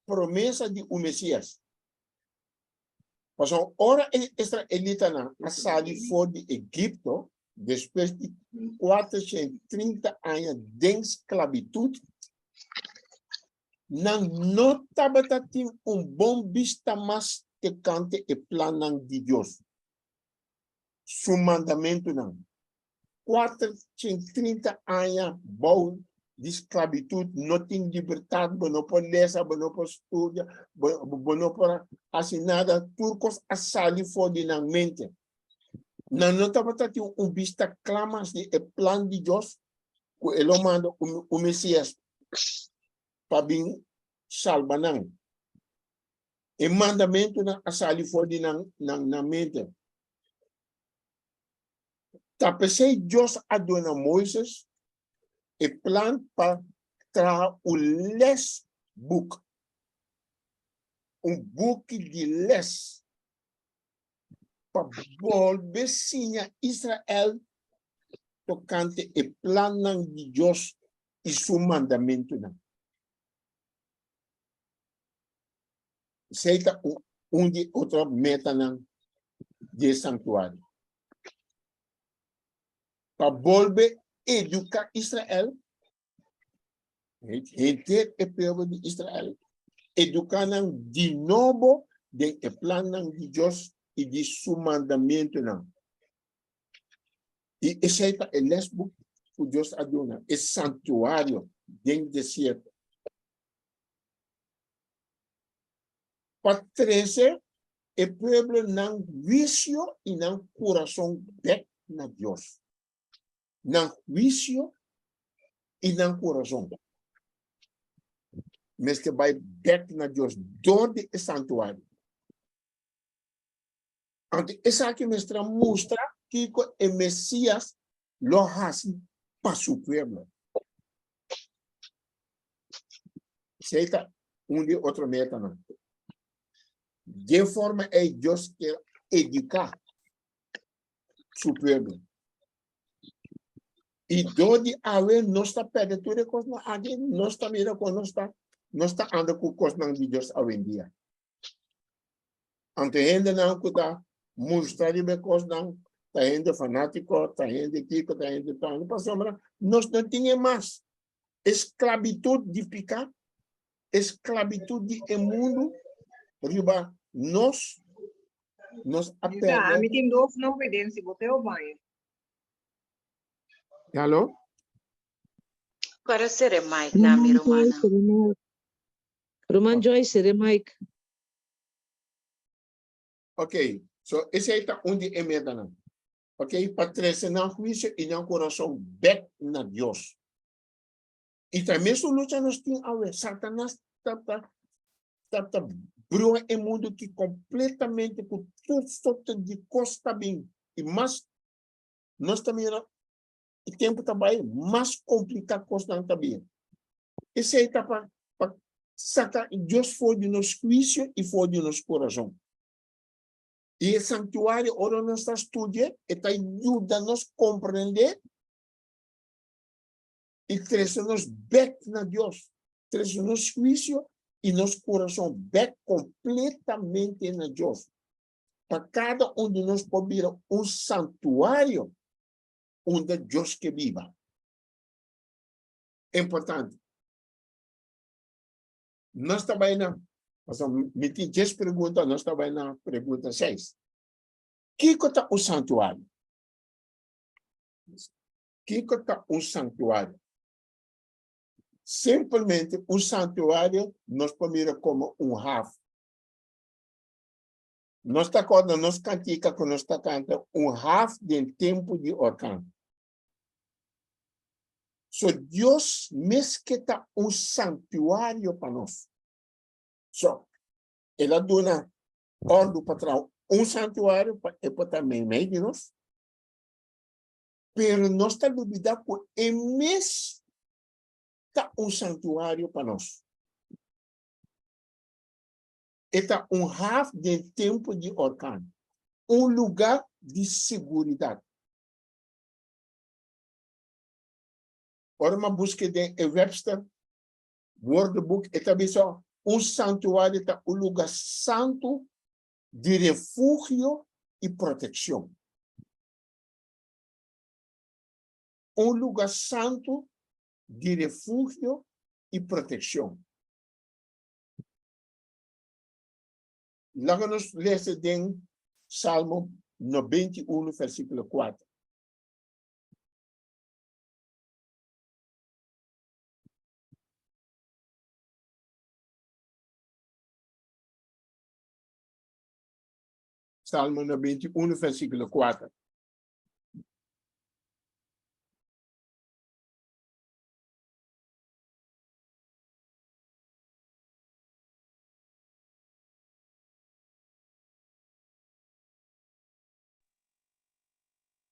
promesa di un Mesias. Pasobra ora e israelitanan a sali for di Egipto despues di 430 aña den sklabitut, nan no tabata tin un bon bista mas tokante e plannan di Dios, su mandamentunan. 430 aña bou di sklabitut, no tin libertat, bo no por lesa, bo no por studia, bo, bo no por hasi nada, tur kos a sali for di nan mente. Nan no tabata tin un bista kla mas di e plan di Dios ku e lo manda un, un Mesias pa bin salba nan. E mandamentunan a sali for di nan, nan, nan mente. Ta p'esei Dios a duna Moises e plan pa traha un lesboek, un buki di les, pa bolbe siña Israel tokante e plannan di Dios i su mandamentunan. Esei ta un di otro metanan di e santuario. Pa bolbe eduká Israel, henter e pueblo di Israel, eduká nan di nobo den e plannan di Dios i di su mandamentunan. I esei ta e lesboek ku Dios a duna, e santuario den desierto. Pa trese e pueblo nan huisio i nan kurason bèk na Dios. Nan huisio i nan kurason mester bai bèk na Dios dor di e santuario. Anto esaki mester a mustra kiko e Mesias lo hasi pa su pueblo. Esei ta un di otro metanan. Den forma ei Dios kier eduká su pueblo. I dor di awe nos ta pèrdè tur e kosnan aki, nos ta mira kon nos ta nos ta anda ku kosnan di Dios awendia. Anto hendenan ku ta mustra riba e kosnan ta hende fanátiko, ta hende kiko, ta hende tano, pasobra nos no tin e mas. Esklabitut di piká, esklabitut di e mundu riba nos, nos a pèrdè. Mi tin dos no evidensia, bo ke o baño? Halo? Para sere mic na mi rumannan. Ruman Joyce, sere mic. Ok, so esei ta un di e metanan. Ok, pa trese nan huisio i nan kurason bèk na Dios. I ta mesun lucha nos tin awe. Satanas ta ta ta ta brua e mundu ki kompletamente ku tur sorto di kos ta bin. I mas nos ta mira e tempu ta bai, mas kompliká kosnan ta bin. Esei ta pa pa saka Dios for di nos huisio i for di nos kurason. I e sanktuario, ora nos ta studia, e ta yuda nos komprendé i trese nos bèk na Dios, trese nos huisio i nos kurason bèk kompletamente na Dios, pa kada un di nos por bira un santuario unda Dios ke biba. Importante. Nos ta bai na, pasobra mi tin dies pregunta, nos ta bai na pregunta seis. Kiko ta un santuario? Kiko ta un santuario? Simpelmente un santuario nos por mira komo un haf. Nos ta acorda nos cantica cu nos ta canta un haf den tempo di orkan. So Dios mes ke ta un santuario pa nos. So, el a duna òrdu pa traha un santuario pa e por ta meimei di nos. Pero nos ta lubidá ku e mes ta un santuario pa nos. E ta un haf den tempu di orkan, un lugá di seguridat. Ora mi a busk'é den e Webster Woordenboek, e ta bisa, Un santuario ta un lugá santu di refugio i protekshon. Un lugá santu di refugio i protekshon. Laga nos lesa den Salmo 91, versíkulo 4. Salmo 91, versíkulo 4.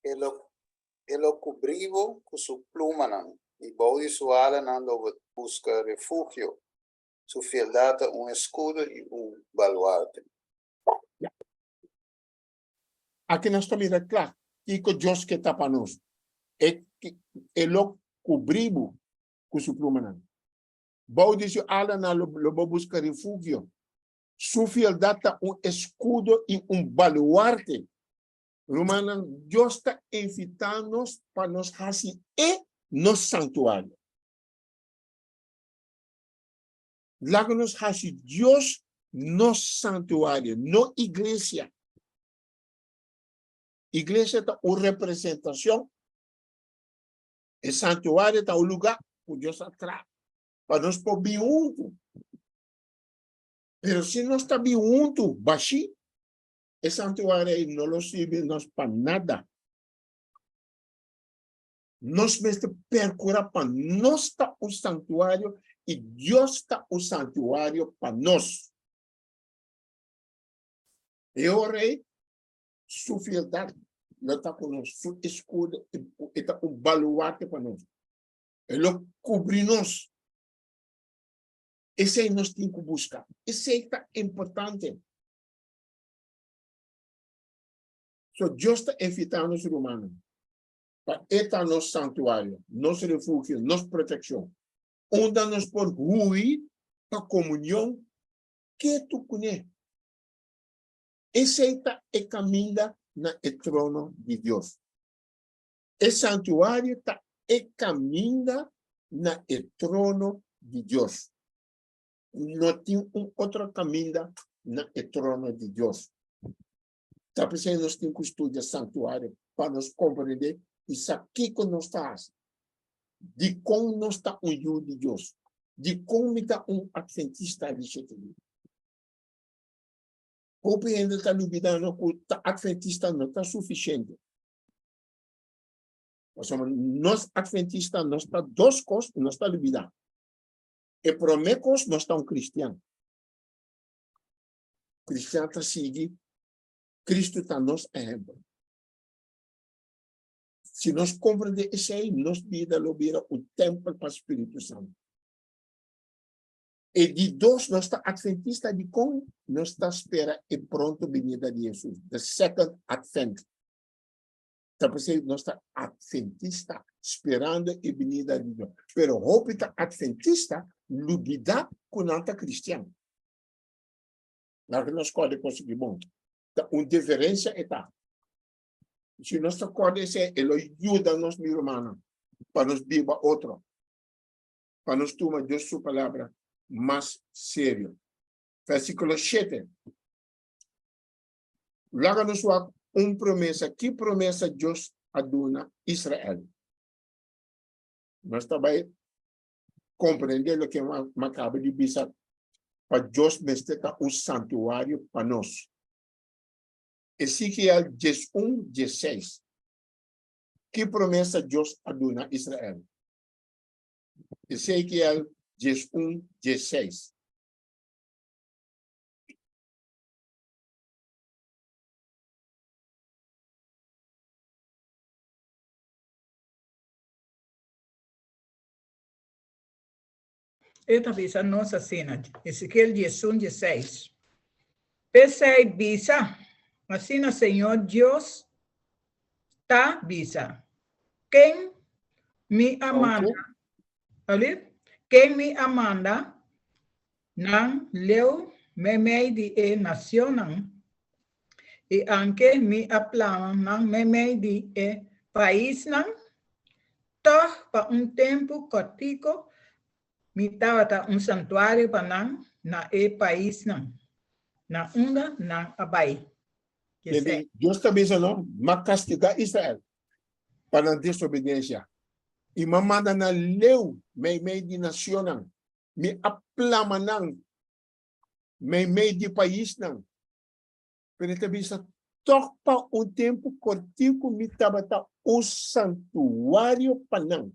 E lo e lo kubrí bo ku su plumanan, i bou di su alanan lo bo buska refugio. Su fieldat ta un eskudo i un baluarte. Aki nos ta mira kla kiko Dios ke ta pa nos. E e lo kubrí bo ku su plumanan. Bou di su alanan lo lo bo buska refugio. Su fieldat ta un eskudo i un baluarte. Rumannan, Dios ta invitá nos pa nos hasi e nos santuario. Laga nos hasi Dios nos santuario, no iglesia. Iglesia ta un representashon. E santuario ta un lugá ku Dios a traha pa nos por bin huntu. Pero si nos ta bin huntu bashí, e santuario ei no lo sirbi nos pa nada. Nos mester percura pa nos ta un santuario y Dios ta un santuario pa nos. E ora ei, su fieldad lo ta cu nos, su escudo e ta un baluarte pa nos. E lo cubri nos. Esei nos tin cu busca. Esei ta importante. So Dios ta invita nos rumannan pa e ta nos santuario, nos refugio, nos proteccion, unda nos por hui pa comunion ketu cune. Esei ta e caminda na e trono di Dios. E santuario ta e caminda na e trono di Dios. No tin un otro caminda na e trono di Dios. Ta p'esei nos tin ku studia santuario pa nos komprendé i sa kiko nos ta hasi. Dikon nos ta un yu di Dios? Dikon mi ta un atventista di shete dia? Hopi hende ta lubidá no ku ta atventista no ta sufisiente. Pasobra nos atventista nos ta dos kos ku nos ta lubidá. E promé kos nos ta un kristian. Kristian ta sigui Kristu ta nos ehempel. Si nos komprendé esei, nos bida lo bira un tèmpel pa Spiritu Santu. E di dos, nos ta atventista dikon nos ta spera e pronto binida di Hesus, the second advent. Ta p'esei nos ta atventista, sperando e binida di Dios. Pero hopi ta atventista lubidá ku nan ta kristian. Laga nos kòrda e kos aki bon. Ta un diferensia e ta. Si nos ta kòrda esei, e lo yuda nos, mi rumannan, pa nos biba otro, pa nos tuma Dios su palabra mas serio. Versíkulo shete. Laga nos wak un promesa. Ki promesa Dios a duna Israel? Nos ta bai komprendé loke mi a kaba di bisa pa Dios mester ta un santuario pa nos. Ezekiel 11, 16. Ki promesa Dios a duna Israel? Ezekiel 11, 16. E ta bisa nos asina, Ezekiel 11, 16. P'esei bisa, asina Señor Dios ta bisa, Ken mi a manda, ken mi a manda nan leu meimei di e nacionnan, i anke mi a plama nan meimei di e paisnan, tòg pa un tempu kòrtiku mi tabata un santuario pa nan na e paisnan na unda nan a bai. P'esei. Dios ta bisa no, M'a kastigá Israel pa nan desobediensia, i m'a manda nan leu meimei di nacionnan. Mi a plama nan meimei di paisnan. Pero e ta bisa, Tòg pa un tempu kòrtiku mi tabata un santuario pa nan.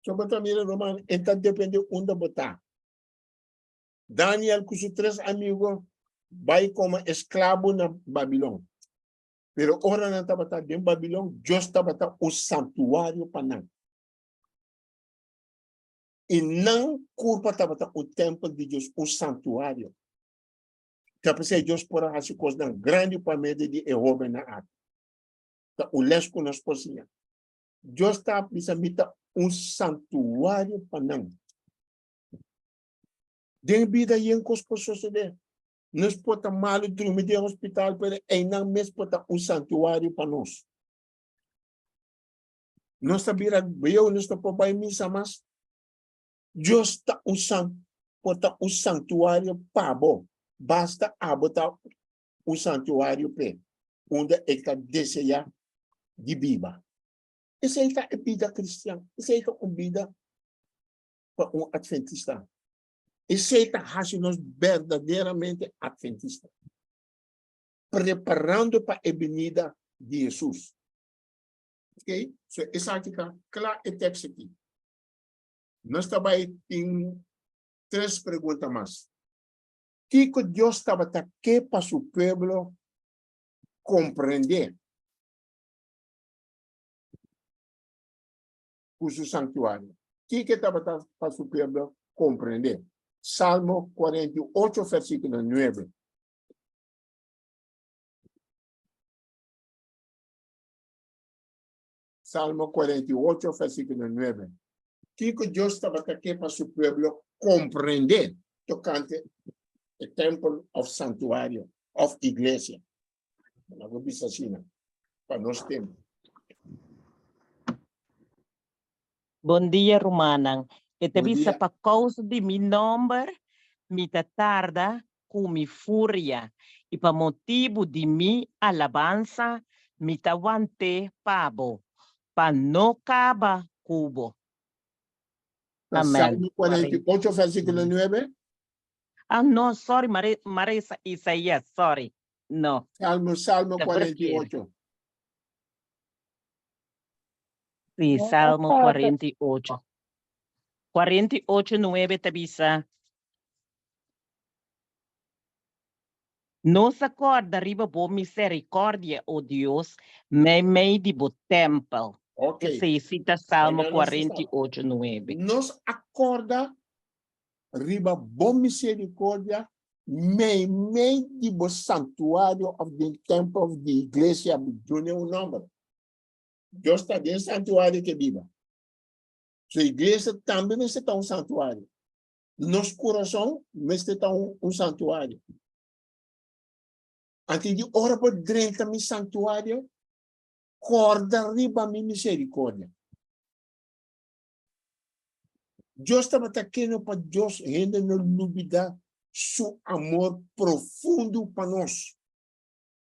So bo ta mira, ruman, e ta depende unda bo ta. Daniel ku su tres amigu bai komo esklabo na Babilon. Pero ora nan tabata den Babilon, Dios tabata un santuario pa nan. I nan kurpa tabata un tèmpel di Dios, un santuario. Ta p'esei Dios por a hasi kosnan grandi pa medio di e hóbennan aki. Ta un lès ku nos por siña. Dios ta bisa, Mi ta un santuario pa nan. Den bida yen kos por sosodé. Nos por ta malu drumi den hospital, pero einan mes por ta un santuario pa nos. Nos ta bira bieu, nos no por bai misa mas. Dios ta un san, por ta un santuario pa bo. Basta abo ta un santuario p'e, unda e ta deseá di biba. Esei ta e bida kristian. Esei ta un bida pa un adventista. Esei ta hasi nos berdaderamente adventista. Preparando pa e binida di Hesus. Ok, so esaki ta kla e tekst aki. Nos ta bai tin tres pregunta mas. Kiko Dios tabata ke pa su pueblo komprendé ku su sanktuario? Kiko e tabata pa su pueblo komprendé? Salmo 48 versíkulo 9. Salmo 48, versíkulo 9. Kiko Dios tabata ke pa su pueblo komprendé tokante e tèmpel òf santuario òf iglesia? Nan por bisa asina pa nos tempu. Bon dia rumannan. E ta Bon bisa dia. pa kousa di mi nòmber mi ta tarda ku mi furia, i pa motibu di mi alabansa mi ta want'é pa bo, pa no kaba ku bo. Amèn. Salmo 48, versíkulo 9. Ah, no, sorry, mare, mare Isaías, sorry. No. Salmo, Salmo Ta prefiere. 48. Sí, No, Salmo pastor. 48. 48, 9 ta bisa, Nos a kòrda riba bo miserikòrdia, o Dios, meimei di bo tèmpel. Ok. Esei sí ta Salmo Ahora nos está. 48, 9. Nos a kòrda riba bo miserikòrdia meimei di bo santuario òf den tèmpel òf di iglesia, duna un nòmber. Dios ta den santuario ke biba. Su iglesia tambe mester ta un santuario. Nos kurason mester ta un, un santuario. Antes di ora bo drenta mi santuario, kòrda riba mi misericordia. Dios tabata kere pa Dios hende no lubida su amor profundo pa nos.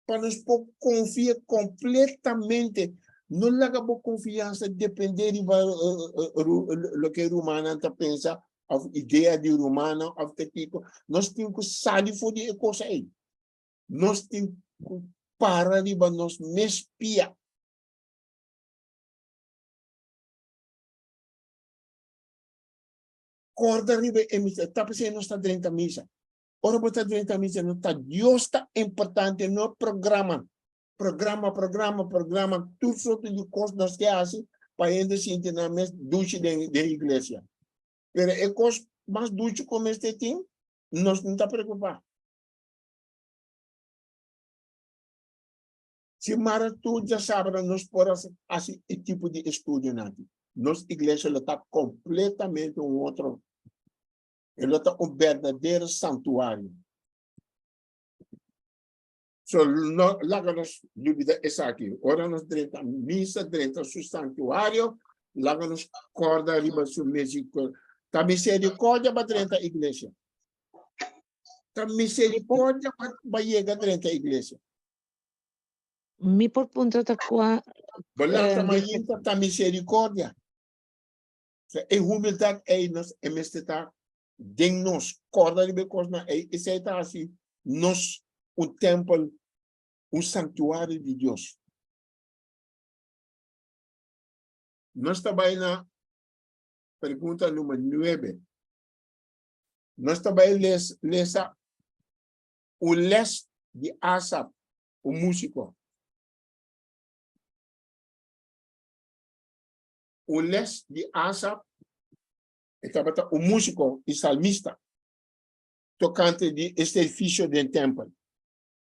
Pa nos por konfia kompletamente. No laga bo konfiansa dependé riba loke rumannan ta pensa òf idea di rumannan òf ta kiko. Nos tin ku sali for di e kos ei. Nos tin ku para riba nos mes pia. Kòrda riba e misa. Ta p'esei nos ta drenta misa. Ora bo ta drenta misa no ta Dios ta importante, no programa. Programa, programa, programa, tur sorto di kos nos ke hasi pa hende sinti nan mes dushi den den iglesia. Pero e kos mas duchi ku mester tin, nos no ta preokupá. Si mara tur djasabra nos por hasi e tipo di estudionan aki, nos iglesia lo ta kompletamente un otro, e lo ta un berdadero santuario. So no laga nos lubida esaki. Ora nos drenta misa, drenta su santuario, laga nos korda riba su misericordia. Ta misericordia pa drenta iglesia. Ta misericordia pa pa yega drenta iglesia. Mi por puntra ta kua Bo lanta eh, mainta ta misericordia. So, e humildad ei nos e mester ta den nos. Korda riba e kosnan ei. Esei ta hasi nos un tempel, un santuario di Dios. Nos ta bai na pregunta number 9. Nos ta bai les, lesa un les di Asaf, un músiko. Un les di Asaf, e tabata un músiko i salmista, tokante di e servisio den tèmpel.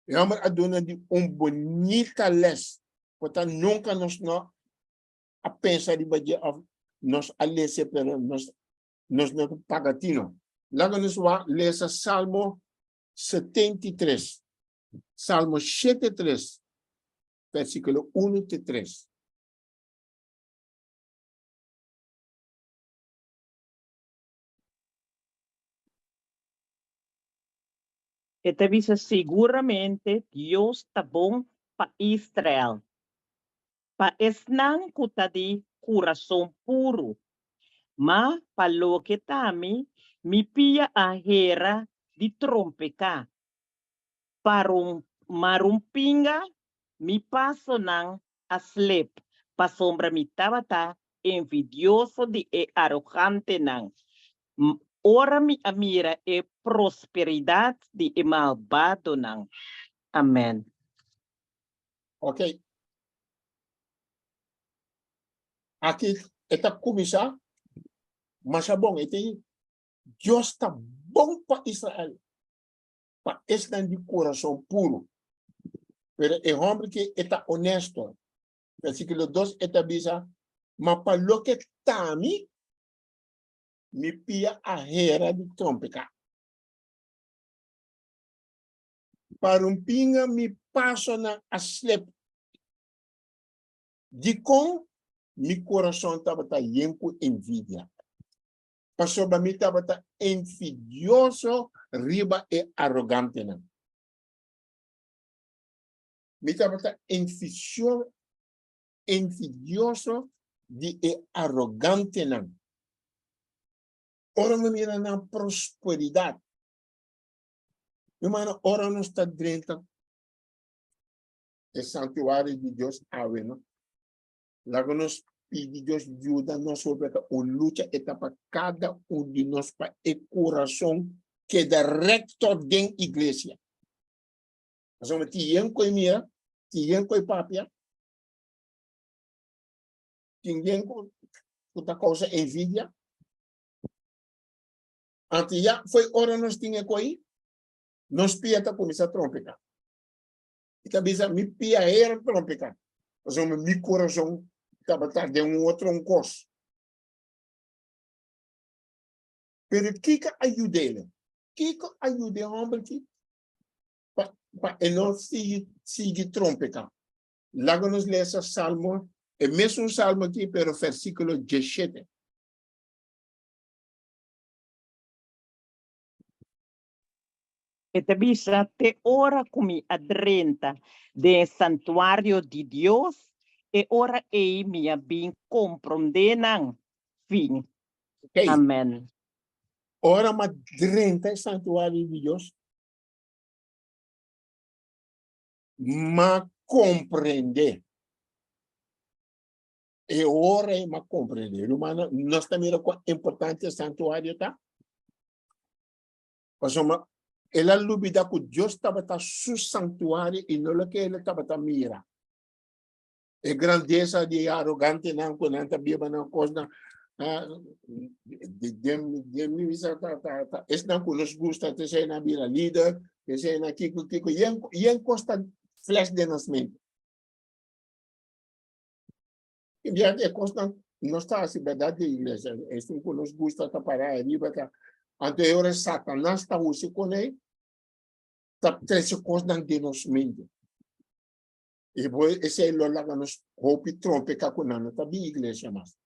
E hòmber a duna di un bunita les, ku ta nunka nos no a pensa riba dje òf nos a lesa pero nos nos no ta paga tino. Laga nos wak lesa Salmo 73. Salmo 73, versíkulo 1 te 3. E ta bisa, Siguramente Dios ta bon pa Israel, pa esnan ku ta di kurason puru. Ma pa loke ta mi, mi pia a hera di trompeká. Pa marumpinga mi pasonan a slep, pasobra mi tabata envidioso di e arogantenan. Ora mi a mira e prosperidat di e malbadonan. Amen. Ok. Aki e ta kuminsá masha bon. E tin, Dios ta bon pa Israel, pa esnan di kurason puru. Pero e hòmber ki e ta onesto, Versíkulo dos e ta bisa, Ma pa loke ta mi, mi pia a hera di trompeká. Pa rumpinga mi pasonan a slep. Dikon mi kurason tabata yen ku envidia? Pasobra mi tabata envidioso riba e arogantenan. Mi tabata envidioso di e arogantenan. Ora no mira nan prosperidat. Hermano, ora nos ta drenta e santuario di Dios awe, no? Laga nos pidi Dios yuda nos hopi ta un lucha e ta pa kada un di nos pa e kurason keda rekto den iglesia. Pasobra tin yen ku e mira, tin yen ku e papia, tin yen ku ku ta kousa envidia. Anto ya foi ora nos tin e koi, nos pia ta kuminsá trompeká. I ta bisa, mi pia hera trompeká, pasobra mi kurason tabata den un otro un kos. Pero kiko a yud'é? Kiko a yuda e hòmber aki? Pa, pa e no sigui, sigui trompeká. Laga nos lesa Salmo, e mesun salmo aki, pero versíkulo 17. E ta bisa, Te ora ku mi a drenta den e santuario di Dios, e ora ei mi a bin komprondé nan fin. Okay. Amèn. Ora mi a drenta e santuario di Dios, m'a comprende. E ora ei m'a comprende. Rumannan, nos ta mira cuán importante e santuario ta? Pasobra el a lubida cu Dios tabata su santuario y no loke el tabata mira. E grandeza di e arogantenan cu nan ta biba nan cosnan. Den mi bisa ta ta ta esnan ku nos gusta te esei nan bira lider, te esei nan kiko kiko yen yen kos ta flash den nos mente. I bia e kosnan nos ta hasi bèrdat den iglesia, esun ku nos gusta ta para ariba ta anto e ora Satanas ta usa kuné ta trese kosnan den nos mente. I bo esei lo laga nos hopi trompeká ku nan no ta bin iglesia mas.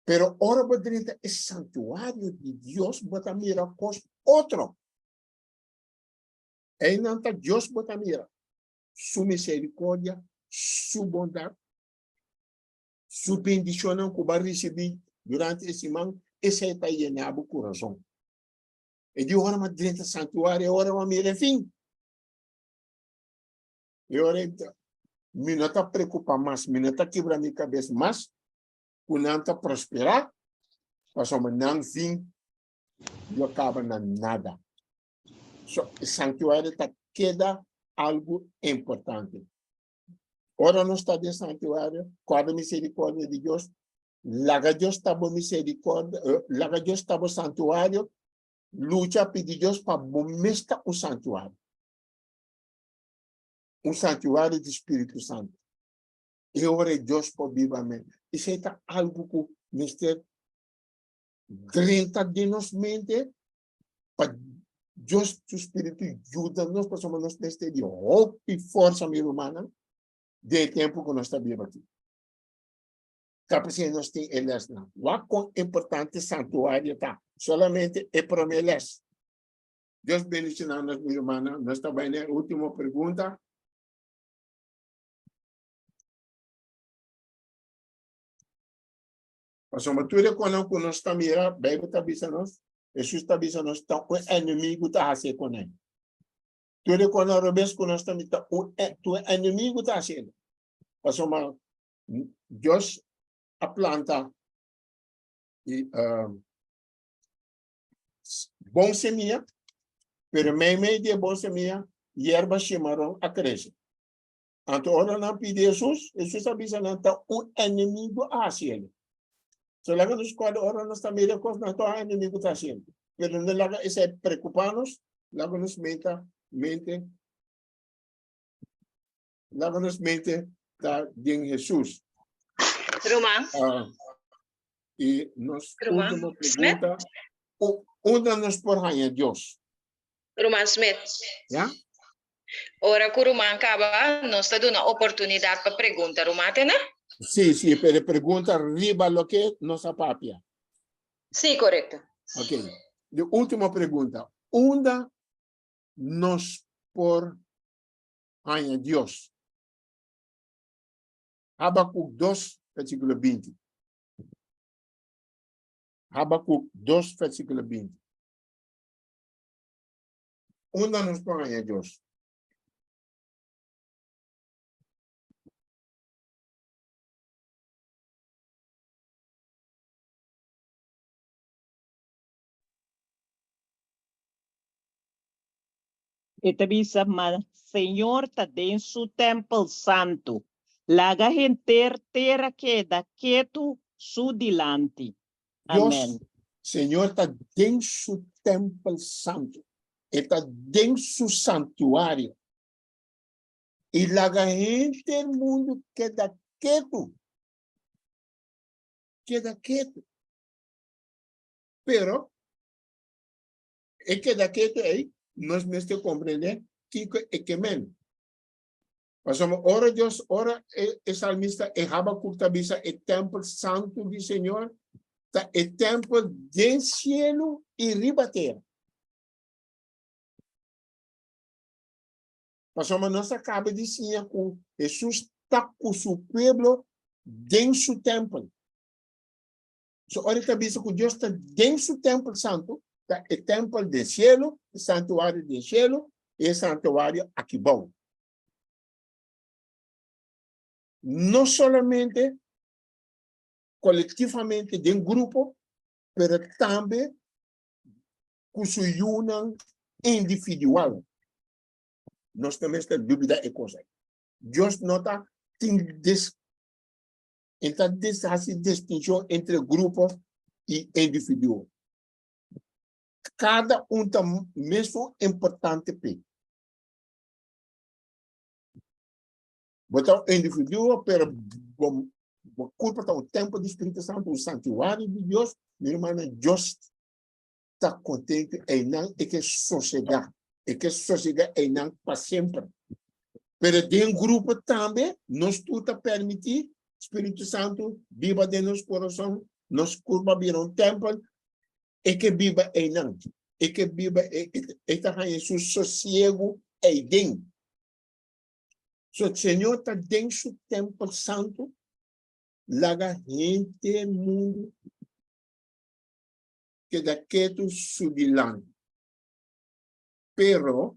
Pero ora bo drenta e santuario di Dios, bo ta mira kos otro. Einan ta Dios bo ta mira. Su misericordia, su bondad, su bendicionnan ku bo a risibí durante e siman, esei ta yena bo kurason. E di ora bo drenta santuario, e ora bo mira e fin. E ora mi no ta preocupa mas, mi no ta kibra mi cabes mas cu nan ta prospera, pasobra nan fin lo caba na nada. So, e santuario ta keda algo importante. Ora nos ta den santuario, corda misericordia di Dios, laga Dios ta bo misericordia, eh, laga Dios ta bo santuario, lucha pidi Dios pa bo mes ta un santuario. Un santuario di Spiritu Santu. E ora e Dios por biba men. Esei ta algu ku mester drenta den nos mente pa Dios su Spiritu yuda nos pasobra nos mester di hopi forsa, mi rumannan, den e tempu ku nos ta biba aki. Ta p'esei nos tin e lèsnan. Wak kon importante santuario ta. Solamente e promé lès. Dios bendiciona nos, mi rumannan. Nos ta bai na e ultimo pregunta. Pasobra tur e konan ku nos ta mira, Beibel ta bisa nos, Hesus ta bisa nos, ta un enemigu ta hasi e konan. Tur e konan robes ku nos ta mira, ta un tur enemigu ta hasi e. Pasobra Dios a planta i bon semia, pero meimei di e bon semia, yerba shimaron a krese. Anto ora nan pidi Hesus, Hesus a bisa nan ta un enemigo a hasi el. So laga nos kòrda ora nos ta mira kos nan ta un enemigo ta hasi el. Pero no laga esei preokupa nos, laga nos meta mente, laga nos mente ta den Hesus. Ruman. Ah, i nos Ruman último Smith. pregunta, unda nos por haña Dios? Ruman Smith. Ya? Ora ku ruman kaba, nos ta duna oportunidat pa pregunta. Ruman te na? Sí, sí, pero pregunta riba loke nos a papia. Sí, korekto. Ok. De último pregunta. Unda nos por haña Dios? Habakuk 2, versíkulo 20. Habakuk 2, versíkulo 20. Unda nos por haña Dios? E ta bisa, Ma Señor ta den su tèmpel santu. Laga henter tera keda ketu su dilanti. Dios, Amèn. Señor ta den su tèmpel santu. E ta den su santuario. I laga henter mundu keda ketu. Keda ketu. Pero, e keda ketu ei, nos mester komprendé kiko e ke men. Pasobra ora Dios, ora e, e salmista e Habakuk ta bisa e tèmpel santu di Señor, ta e tèmpel den sielu i riba tera. Pasobra nos a kaba di siña ku Hesus ta ku su pueblo den su tèmpel. So ora e ta bisa ku Dios ta den su tèmpel santu, ta e tèmpel den sielu, e santuario den sielu i e santuario aki bou. No solamente kolektivamente den grupo, pero tambe ku su yunan individual. Nos no mester dubida e kos ei. Dios no ta tin des. E ta hasi distinshon entre grupo i individuo. Kada un ta mesun importante p'e. Bo ta un individuo, pero bo, bo kurpa ta un tempel di Spiritu Santu, un santuario di Dios. Mi rumannan, Dios ta kontentu einan, e ke sosegá. E ke sosegá einan pa semper. Pero den grupo tambe nos tur ta permití Spiritu Santu biba den nos kurason, nos kurpa bira un tempel, e ke biba einan. E ke biba, e, e, e ta haña su sosiegu eiden. So Señor ta den su tempel santu, laga henter mundu keda ketu su dilanti. Pero,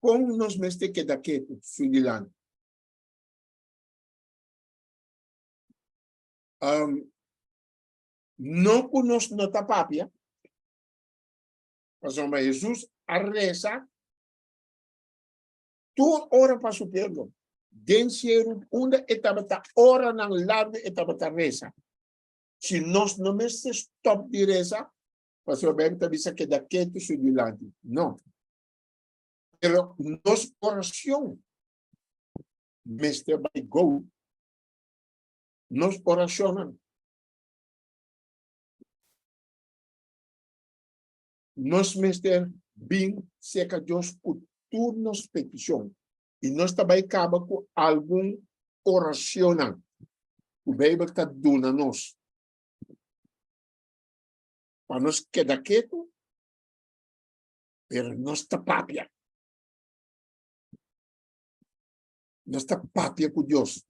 kon nos mester keda ketu su dilanti? Um, no ku nos no ta papia, Pasobra Hesus a resa tur ora pa su pueblo. Den sieru unda e tabata oranan largu e tabata resa. Si nos no mester stop di resa, pasobra Bijbel ta bisa keda ketu su dilanti. No. Pero nos oracion mester bai gou. Nos oracionnan. Nos mester bin serka Dios ku tur nos petishon, i nos ta bai kaba ku algun oracionnan ku Bijbel ta duna nos pa nos keda ketu, pero nos ta papia. Nos ta papia ku Dios.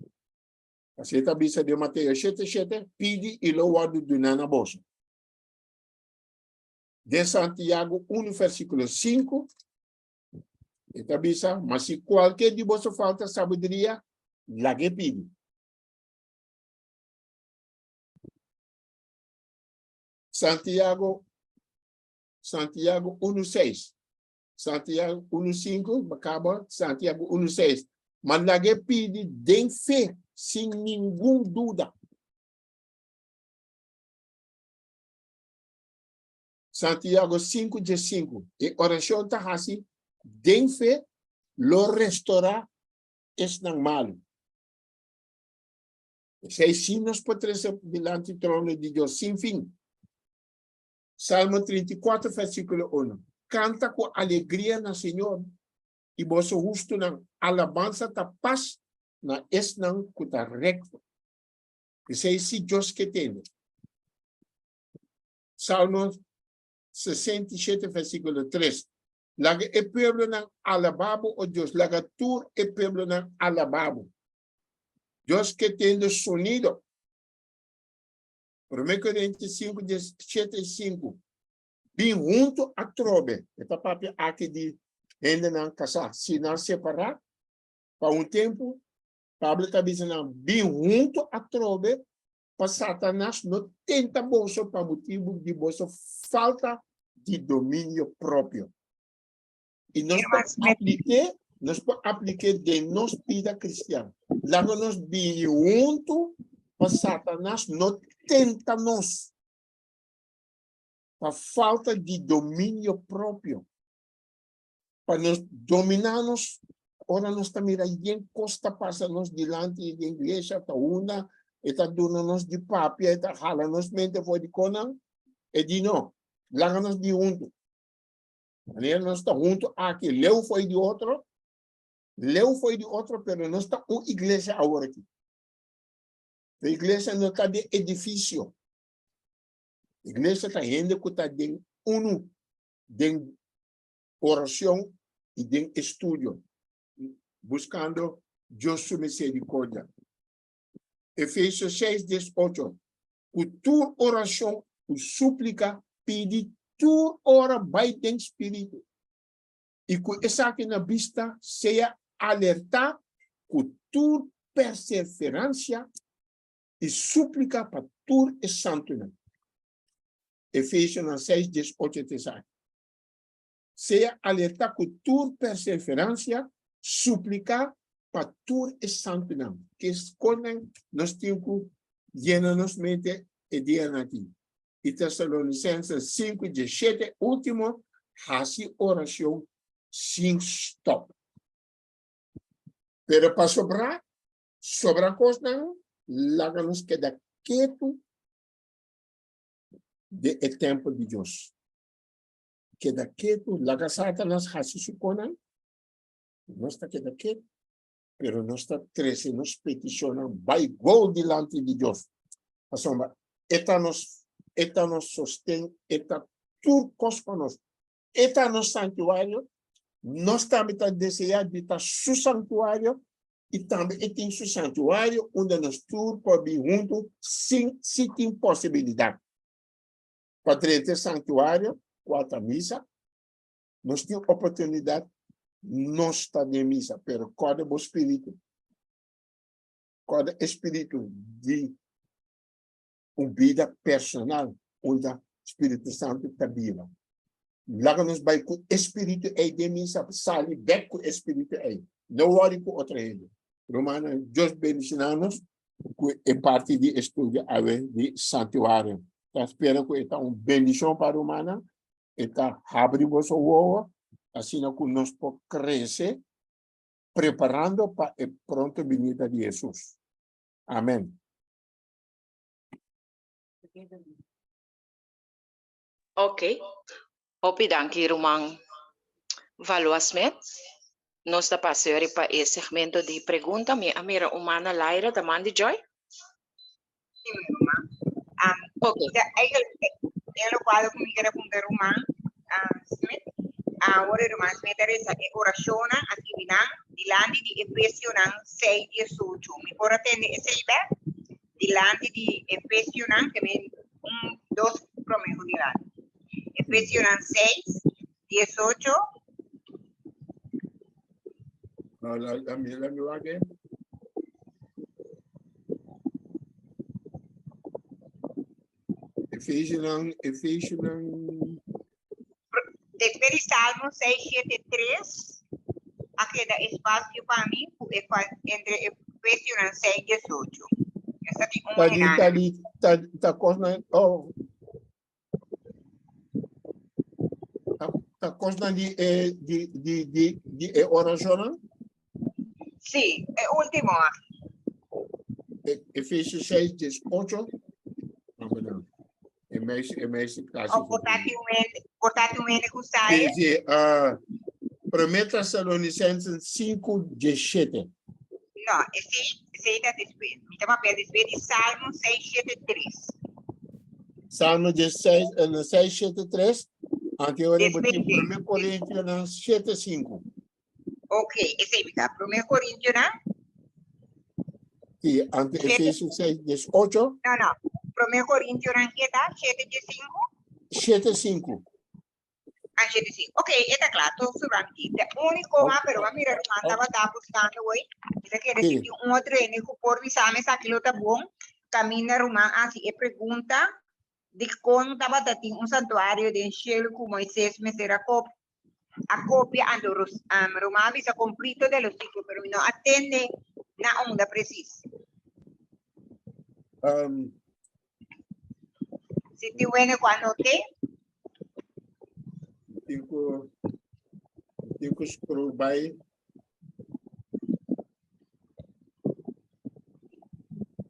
Asina ta bisa den Mateo shete shete, Pidi i lo wòrdu duná na boso. Den Santiago 1 versíkulo 5, e ta bisa, Ma si kualke di boso falta sabiduria, lag'é pidi. Santiago, Santiago 1 6. Santiago 1 5, kaba Santiago 1 6. Ma lag'é pidi den fe, sin ningun duda. Santiago 5 diesinku, E orashon ta hasi den fe lo restorá esnan malu. Esei sí nos por trese dilanti trono di Dios sin fin. Salmo 34 versíkulo 1, Kanta ku alegria na Señor, i boso hustunan, alabansa ta pas na esnan ku ta rekto. Esei sí Dios ke tende. Salmo 67 versíkulo 3, Laga e pueblonan alabá bo, o Dios, laga tur e pueblonan alabá bo. Dios ke tende sonido. Promé Korintios 5, 17 i 5, Bin huntu atrobe. E ta papia aki di hendenan kasá. Si nan separá pa un tempu, Pablo ta bisa nan, bin huntu atrobe pa Satanas no tenta boso pa motibu di boso falta di dominio propio. I nos por aplik'é, nos por aplik'é den nos bida kristian. Laga nos bini huntu pa Satanas no tenta nos pa falta di dominio propio. Pa nos dominá nos ora nos ta mira yen kos ta pasa nos dilanti den iglesia, ta unda e ta duna nos di papia, e ta hala nos mente for di konan, e di no, laga nos di huntu. Manera nos ta huntu aki, leu for di otro, leu for di otro, pero nos ta un iglesia awor aki. E iglesia no ta den edifisio. Iglesia ta hende ku ta den unu, den oracion y den estudio, buscando Dios su misericordia. Efesios 6, 18, Cu tur oracion cu suplica pidi tur ora bai den spiritu, y cu esaki na bista sea alerta cu tur perseverancia y suplica pa tur e santunan. Efesionan 6, 18 ta esaki. Sea alerta ku tur perseveransia, supliká. pa tur e santunan. Ke skonnan nos tin ku yena nos mente e dianan aki. I Tesalonisense 5, 17, último, hasi orashon sin stòp. Pero pa sobrá, sobra kosnan, laga nos keda ketu den e tèmpel di Dios. Keda ketu, laga Satanas hasi su konan, nos ta keda ketu, pero nos ta trese nos petishonnan bai gou dilanti di Dios. Pasobra e ta nos, e ta nos sosten, e ta tur kos pa nos. E ta nos santuario, nos tambe ta deseá di ta su santuario, i tambe e tin su santuario unda nos tur por bin huntu sin si tin posibilidat. Pa drenta e santuario, kua ta misa, nos tin oportunidat, nos ta den misa, pero kòrda bo spiritu, kòrda e spiritu di un bida personal unda Spiritu Santu ta biba. Laga nos bai ku e spiritu ei den misa, sali bek ku e spiritu ei. No wòri ku otro hende. Rumannan, Dios bendishoná nos ku e parti di estudio awe di santuario. Ta spera ku e ta un bendishon pa rumannan, e ta habri boso wowo, asina ku nos por krese preparando pa e pronto binida di Hesus. Amen. Ok. Hopi danki ruman Valois Smit. Nos ta pasa yori pa e segmento di pregunta. Mi a mira un man na laira, ta man di Joy? Sí, mi ruman. Um, Ok. ta eigenlijk e locual ku mi kere punta ruman um, Smit. Awor e ruman Smit a resa e orashonnan a skibi nan dilanti di Efesionan 6 18. Mi por a tende esei bek? Dilanti di Efesionan, ke men un, dos promé ku dilanti. Efesionan 6, 18. No, la, la, mi, la, mi wak, eh. Efesionan, Efesionan. Despues di Salmo 6, 7, 3, a keda espasio pa mi ku e entre Efesionan 6, 18. Esta tin un Ta di, henana. ta di, ta, ta kosnan, oh. Ta, ta kosnan di e, di, di, di, di e orashonnan? Sí, e último aki. E, Efesios 6, 18. Vamos dan. E meisje, e meisje casi. Of por ta tin un hende, por ta tin un hende ku sa Sí, e? sí. Uh, Primer Tesalonicenses 5, 17. No, esei, esei ta despues. Mi ta papia despues di Salmo 6, 7, 3. Salmo 16, eh, 6, 7, 3. Ante ora Despues botin di- Primer Corintios 7, 5. Ok, esei mi ta. Primer Corintionan? Sí, ante Siete. Efesios 6, 18. No, no. Primer Corintionan ke ta? 7, 5? 7, 5. Ah, 7, 5. Ok, eta kla, to su ranki. De único ma, pero ma mira, ruman tabata buscando hoy. Mi ta kere Sí. si tin un otro hende ku por bisame esaki lo ta bon. Kaminda ruman hasi e pregunta dikon tabata tin un santuario den shelu ku Moises mester a kop a copia anto um, Roma a bisa completo de los ciclos, pero mi no a tende na onda precies. Si ti wene cu anote. Tinko, tinko scroll by.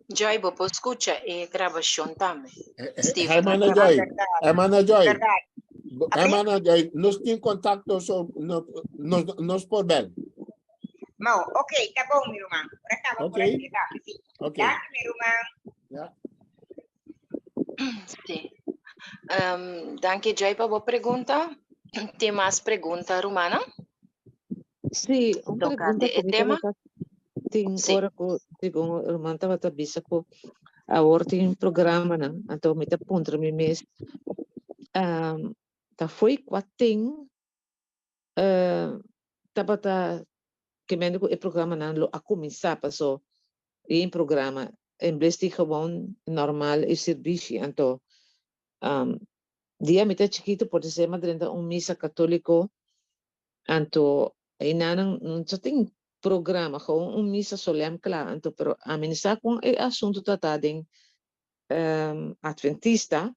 Joy, bo por skucha e grabashon tambe. Steven. Hermana Joy, hermana Joy, Verdad. hermana Joy, nos tin contacto, so no, nos, nos por bel. No, ok, ta bon, mi ruman. Ora kaba por Ok. aquí, ta. Sí. Ok. Danki, mi ruman. Ja. Sí. Um, danki Joy pa bo pregunta. Tin mas pregunta, rumana? Sí, un Tocante pregunta e ku mi tema? tabata tin Sí. ora ku segun ruman tabata bisa ku awor tin programanan, anto mi ta puntra mi mes, um, ta fo'i kua tin uh, tabata ke mende ku e programanan lo a kuminsá paso e programa en bes di gewoon normal e sirbishi anto um, dia mi ta chikitu por ta ser m'a drenta un misa katoliko anto einanan no sa tin. programa, gewoon un misa solem kla. Anto, pero ami no sa kon e asuntu ta ta den Adventista,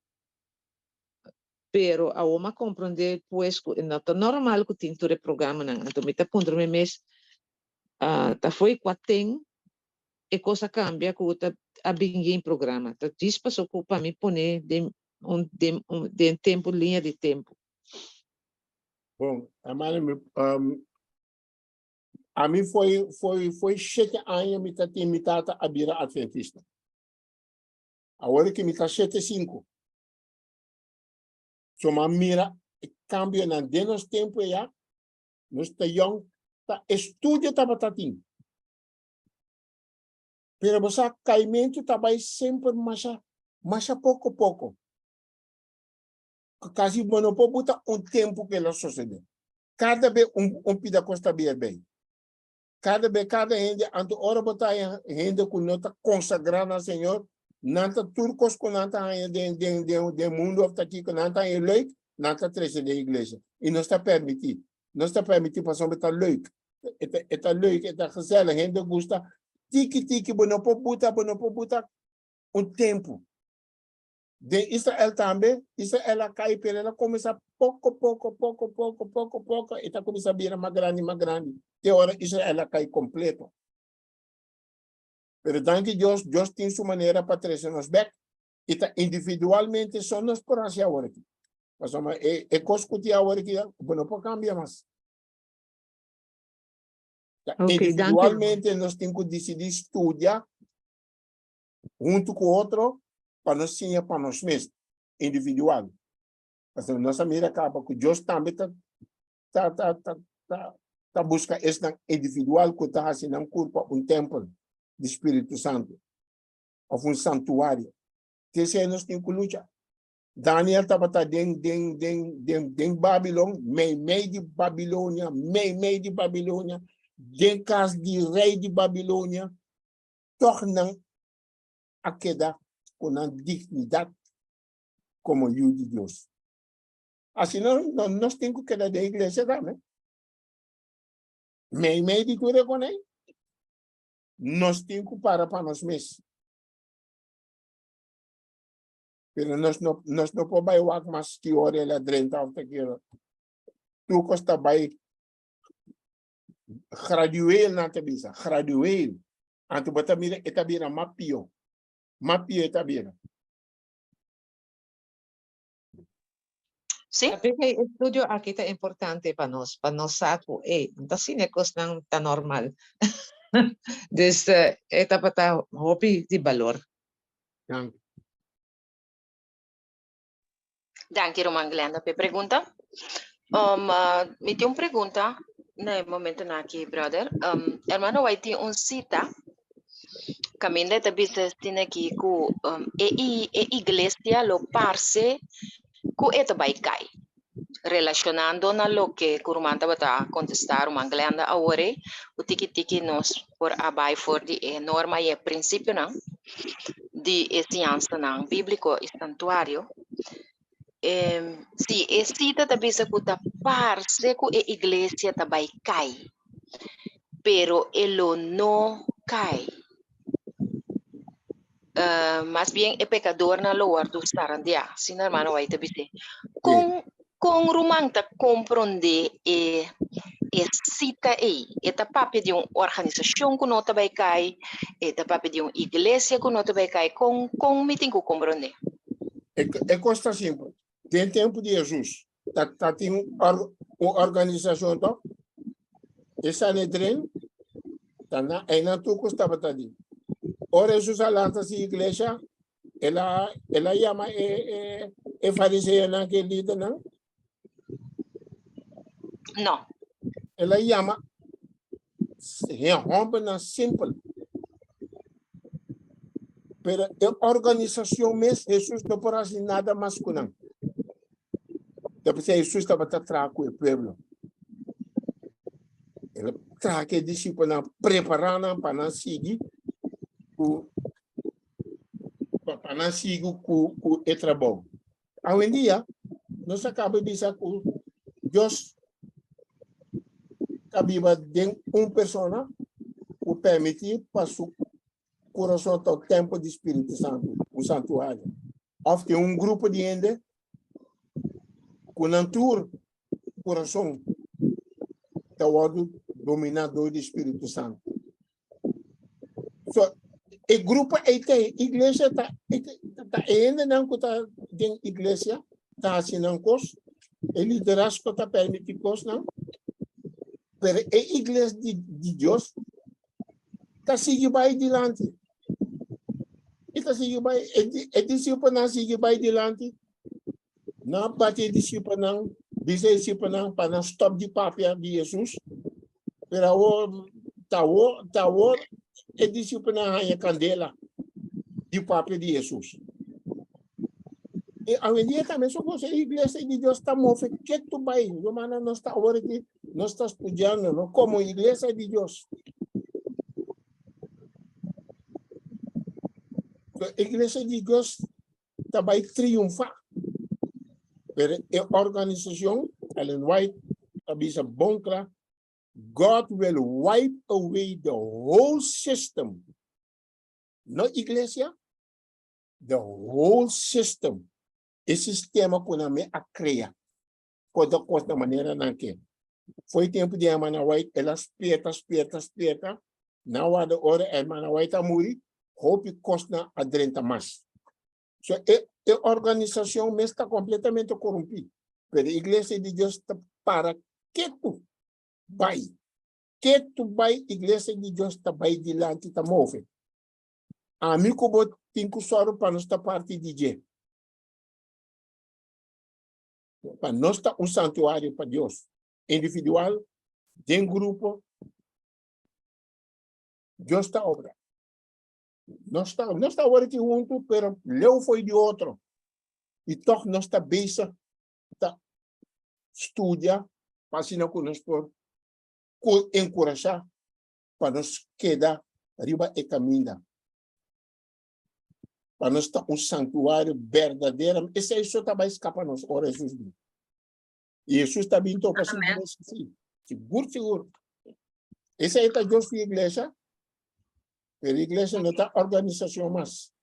pero awor m'a komprondé pues ku e no ta normal ku tin tur e programanan. Anto mi ta puntra mi mes, ta fo'i kua ten e kos a kambia ku ta a bin yen programa? Ta djis paso ku pa mi pone den un den un den tempu liña di tempu. Bon, hermano, mi, ami foi foi foi shete aña mi ta tin mi tata a bira adventista. Awor ki mi ta shete sinku. So m'a mira e kambionan den nos tempu eya, nos ta yòn, ta estudio tabata tin. Pero bo sa kaimentu ta bai semper masha masha poko poko. Kasi bo no por buta un tempu ku e lo sosodé. Kada be un un pida kos ta bira bei. Kada be kada hende, anto ora bo ta haña hende ku no ta konsagrá na Señor, nan ta tur kos ku nan ta haña den den den den mundu òf ta kiko nan ta haña leuk, nan ta trese den iglesia. I nos ta permití. Nos ta permití pasobra ta leuk. E ta e ta leuk, e ta gezellig, hende gusta. Tiki tiki bo no por buta, bo no por buta un tempu. Den Israel tambe, Israel a kai pero el a kuminsá poko poko poko poko poko poko e ta kuminsá bira mas grandi mas grandi te ora Israel a kai kompleto. Pero danki Dios, Dios tin su manera pa trese nos bek i ta individualmente so nos por hasi awor aki. Pasobra e e kos ku tin awor aki bo no por kambia mas. Ta Ok, danki. individualmente nos tin ku disidí studia huntu ku otro pa nos siña pa nos mes, individual. Pasobra nos a mira kaba ku Dios tambe ta ta ta ta ta ta buska esnan individual ku ta hasi nan kurpa un tempel di Spiritu Santu òf un santuario. Te esei nos tin ku lucha. Daniel tabata den den den den den Babilon, meimei di Babilonia, meimei di Babilonia, den kas di rei di Babilonia, tòg nan a keda ku nan dignidat komo yu di Dios. Asina nos tin ku keda den iglesia tambe. Meimei di tur e konei, nos tin ku para pa nos mes. Pero nos no, nos no por bai wak mas ki ora el a drenta òf ta ki ora. Tur kos ta bai gradueel nan ta bisa, gradueel. Anto bo ta mira e ta bira mas pio, mas pio e ta bira. Sí. Sabi e estudio aki ta importante pa nos, pa nos sa ku ey, no ta asina e kosnan ta normal. Dus e tabata hopi di balor. Danki. Danki Roman Glenda p'e pregunta. Um, uh, mi tin un pregunta na e momento na aki, brother. Um, hermano White tin un cita caminda ta bisa asina aki ku um, e, e iglesia lo parse ku e ta bai kai. Relacionando na loke ku ruman tabata contesta ruman Glenda awor, ku tiki tiki nos por a bai for di e norma i e prinsipionan di e siñansanan bíbliko i santuario. Si e sita ta bisa ku ta parse ku e iglesia ta bai kai, pero e lo no kai. Mas bien e pekadornan lo wòrdu sarandiá, asina hermano White ta bis'é. Kon kon ruman ta komprondé e e sita ei? E ta papia di un organisashon ku no ta bai kai, e ta papia di un iglesia ku no ta bai kai, kon kon mi tin ku komprondé? E e kos ta simpel. Den tempu di Hesus ta ta tin un or un organisashon tòg? E Sanedrin ta na einan tur kos tabata di. Ora Hesus a lanta si iglesia, el a el a yama e e e fariseonan ku e lidernan? No. El a yama e hòmbernan simpel. Pero e organisashon mes, Hesus no por hasi nada mas ku nan. Ta p'esei Hesus tabata traha ku e pueblo. El a traha ku e disipelnan, prepará nan pa nan sigui ku pa nan sigui ku ku e trabou. Awendia nos a kaba di bisa ku Dios. ta biba den un persona ku permití pa su kurason ta un tempel di Spiritu Santu, un santuario. Òf tin un grupo di hende ku nan tur kurason ta wòrdu dominá dor di Spiritu Santu. So, e grupo ei ta e iglesia ta ta e hendenan ku ta den iglesia ta hasi nan kos, e liderazgo ta permití kosnan, pero e iglesia di, di Dios ta sigui bai dilanti. E ta sigui bai, e, e disipelnan sigui bai dilanti. Nan a bati e disipelnan, bisa e disipelnan pa nan stop di papia di Jesus. Pero awor, ta awor, ta awor e disipelnan haña kandela di papia di Jesus. E awendia tambe so cosa, e iglesia di Dios ta move ketu bai. Romana nos ta awor aki, nos ta studiando, no? Como iglesia di Dios. Iglesia di Dios ta bai triunfá. Pero e organisashon, Ellen White ta bisa bon kla, God will wipe away the whole system. No iglesia, the whole system. E sistema ku nan me a krea. Kos ta kos na manera nan ke. Foi tempu di hermana White, el a spierta, spierta, spierta. Nan warda ora hermana White a muri, hopi kosnan a drenta mas. So e, e organisashon mes ta kompletamente korumpí. Pero e iglesia di Dios ta para ketu bai. Ketu bai, iglesia di Dios ta bai dilanti, ta move. Ami ku bo tin ku sòru pa nos ta parti di dje. Pa nos ta un santuario pa Dios, individual, den grupo. Dios ta obra. Nos ta, nos ta awor aki huntu, pero leu foi di otro. I tòg nos ta bezig ta studia pa asina ku nos por enkurashá pa nos keda riba e kaminda. Pa nos ta un santuario berdadero. Esei so ta bai skapa nos ora Hesus bin. I Hesus ta bin topa su iglesia, sí. Sigur, sigur. Esei ta Dios su iglesia. Pero iglesia no ta organisashon mas.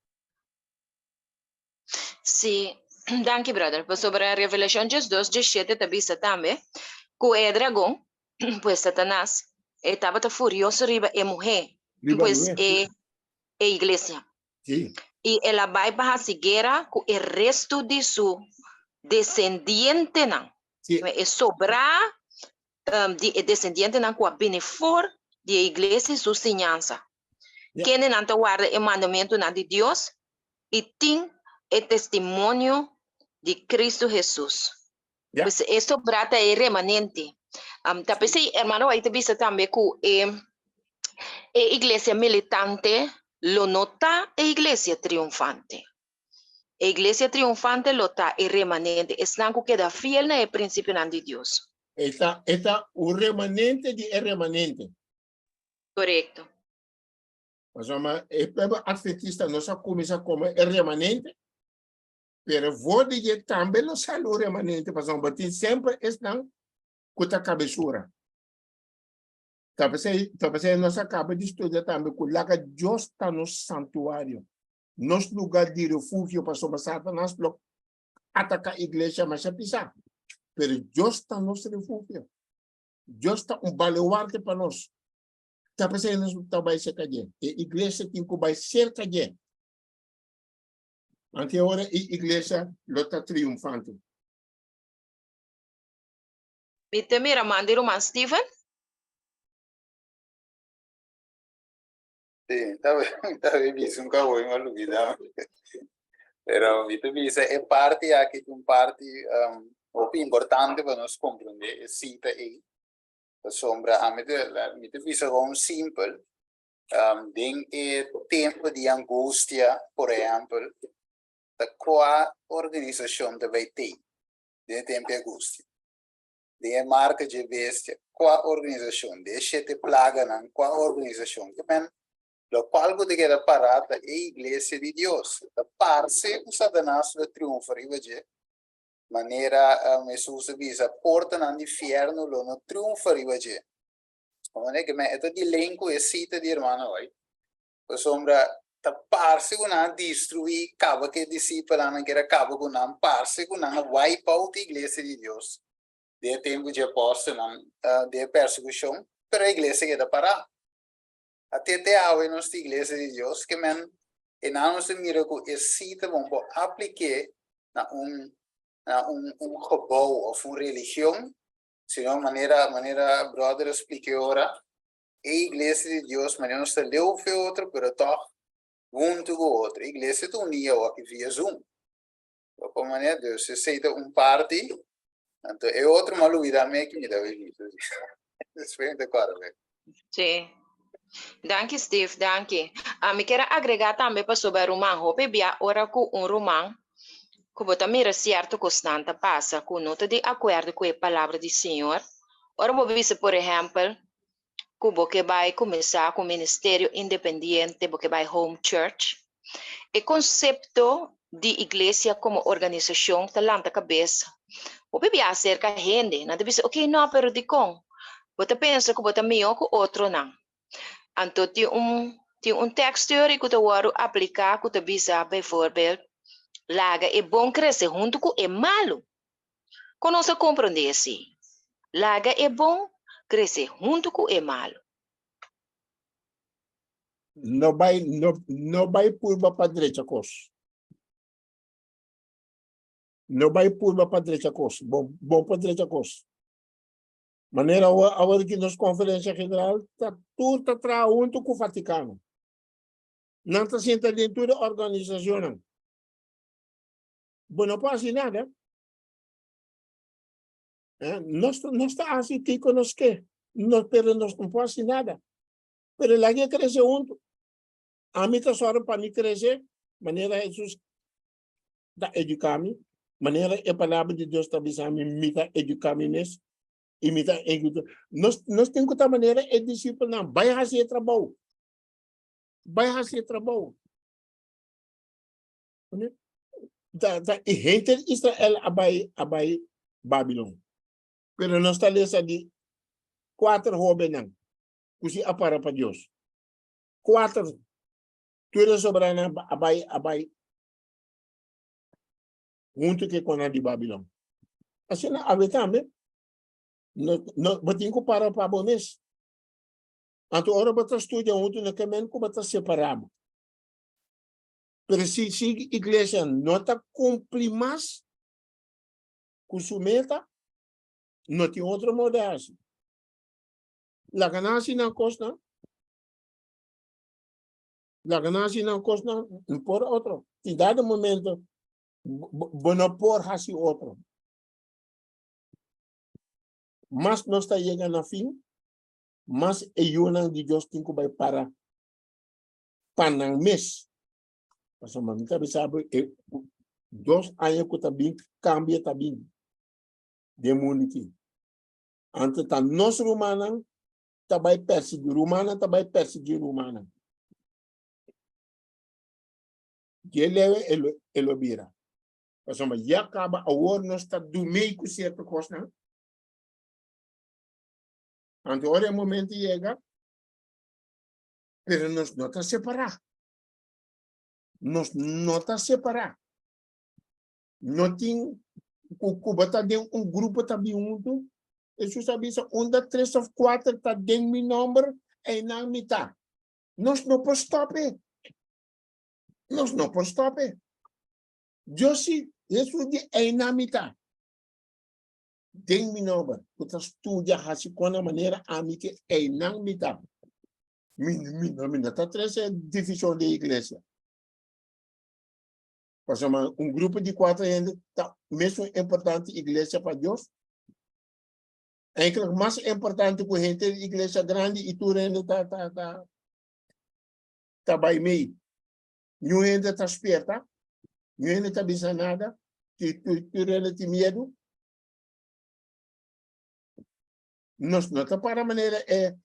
Sí, danki brother. Pasobra Revelashon 12, 17 ta bisa tambe ku e dragon, pues Satanas, e tabata furioso riba e muhé, Riba pues muhé, e, e iglesia. Sí. I el a bai pa hasi guera ku e restu di su desendientenan. Sí. E sobrá di e desendientenan ku a bini for di e iglesia i su siñansa. Ja. Kendenan ta warda e mandamentunan di Dios i tin e testimonio di Kristu Hesus. Ja. Pues e sobrá ta e remanente. Ta p'esei hermano White ta bisa tambe ku e e iglesia militante lo no ta e iglesia triunfante. E iglesia triunfante lo ta e remanente, esnan ku keda fiel na e prinsipionan di Dios. E ta, e ta un remanente di e remanente. Korekto. Pasobra e pueblo adventista nos a kuminsá komo e remanente, pero for di dje tambe lo sali un remanente, pasobra bo tin semper esnan ku ta kabesura. Ta p'esei, ta p'esei nos a kaba di studia tambe ku laga Dios ta nos santuario. nos lugar di refugio pasobra Satanas lo ataca iglesia masha pisa. Pero Dios ta nos refugio. Dios ta un baluarte pa nos. Ta p'esei nos ta bai cerca dje. E iglesia tin cu bai cerca dje. Anto ora e iglesia lo ta triunfante. Mi ta mira man di ruman Steven. Sí, ta be bisa un cabo mi a lubida. Pero mi ta bisa e parti aki ta un parti um, hopi importante pa nos comprende e cita ei. Pasobra ami ta mi ta bisa gewoon simpel, um, den e tempo di angustia, por ehempel, ta kua organisacion ta bai tei den e tempo di angustia? Den e marka dje bestia, kua organisashon? Den e shete plaganan, kua organisashon? Ke men, lokual ku ta keda pará ta e iglesia di Dios. Ta parse ku Satanas lo triunfa riba dje, manera Hesus a bisa, portanan di fièrnu lo no triunfa riba dje. Manera ku e ta di link ku e sita di hermano White. Pasobra ta parse ku nan a destruí kaba ku e disipelnan ku era kaba ku nan, parse ku nan a wipe out e iglesia di Dios den e tempu dje apòstelnan, den e persekushon, pero e iglesia keda pará. Ate te awe nos ta iglesia di Dios, ke men e nan nos ta mira ku e sita bon por aplik'é na un na un un gebou òf un religion, sino manera manera bròder a splik'é ora, e iglesia di Dios manera nos ta leu fe otro pero tòg huntu ku otro. E iglesia ta uní awoki via Zoom. Por manera dus esei ta un parti, anto e otro m'a lubida mi aki mi ta bai bisa. Despues mi ta kòrda bek. Sí. Danki Steve, danki. Ah, mi kier a agrega tambe pasobra ruman hopi bia ora ku un ruman ku bo ta mira sierto kosnan ta pasa ku no ta di akuerdo ku e palabra di Señor, ora bo bisa por ehèmpel ku bo ke bai kuminsá ku un ministerio independiente, bo ke bai home church, e konsepto di iglesia komo organisashon ta lanta kabes. Hopi bia aserka hende, nan ta bisa, ok, no, pero dikon? Bo ta pensa ku bo ta mihó ku otronan. Anto tin un tin un tekst teori ku ta wòrdu apliká ku ta bisa, bijvoorbeeld, laga e bon krese huntu ku e malu. Kon nos a komprondé esei? Laga e bon krese huntu ku e malu. No bai, no, no bai purba pa drecha kos. No bai purba pa drecha kos. Bo, bo por drecha kos. Manera awor, awor ki nos konferensia general ta tur ta traha huntu ku Vatikano. Nan ta sinta den tur e organisashonnan. Bo no por hasi nada. Eh, nos, nos ta hasi kiko nos ke, no, pero nos no por hasi nada. Pero laga e krese huntu. Ami ta sòru pa mi krese manera Hesus ta eduká mi, manera e Palabra di Dios ta bisa mi, mi ta eduká mi mes i mi ta Nos, nos tin ku ta manera e disipelnan, bai hasi e trabou. Bai hasi e trabou. Ta, ta, e henter Israel a bai, a bai Babilon. Pero nos ta lesa di kuater hóbennan ku si a para pa Dios. Kuater. Tur e sobranan a bai, a bai huntu ku e konan di Babilon. Asina awe tambe, no, no, bo tin ku para pa bo mes. Anto ora bo ta studia huntu no ke men ku bo ta separá bo. Pero si si iglesia no ta cumpli mas cu su meta, no tin otro modo de haci. Laga nan haci nan cosnan. Laga nan haci nan cosnan, no por otro. Tin dado momento, bo no por haci otro. Mas nos ta yega na fin, mas e yunan di Dios tin cu bay para pa nan mes. Pasobra mi ta bisa bo e dos aña ku ta bin kambia ta bin den mundu aki. Anto ta nos rumannan ta bai persiguí, rumannan ta bai persiguí rumannan. Dje lewe e lo e lo bira. Pasobra ya kaba awor nos ta dumei ku sierto kosnan. Anto ora e momento yega, Pero nos no ta separá. Nos no ta separá. No tin ku ku bo ta den un grupo ta bin huntu. Hesus a bisa unda tres of kuater ta den mi nomber, einan mi ta. Nos no por stòp e. Nos no por stòp e. Dios si, Hesus di einan mi ta. Den mi nomber, ku ta studia hasi kon na manera ami ke einan mi ta. Mi, mi, mi no ta trese divishon den iglesia. Pasobra un grupo di kuater hende ta mesun importante iglesia pa Dios. Eigenlijk mas importante ku henter iglesia grandi i tur hende ta ta ta ta bai mei. Niun hende ta spierta, niun hende ta bisa nada, tur hende tin miedu. Nos no ta para manera e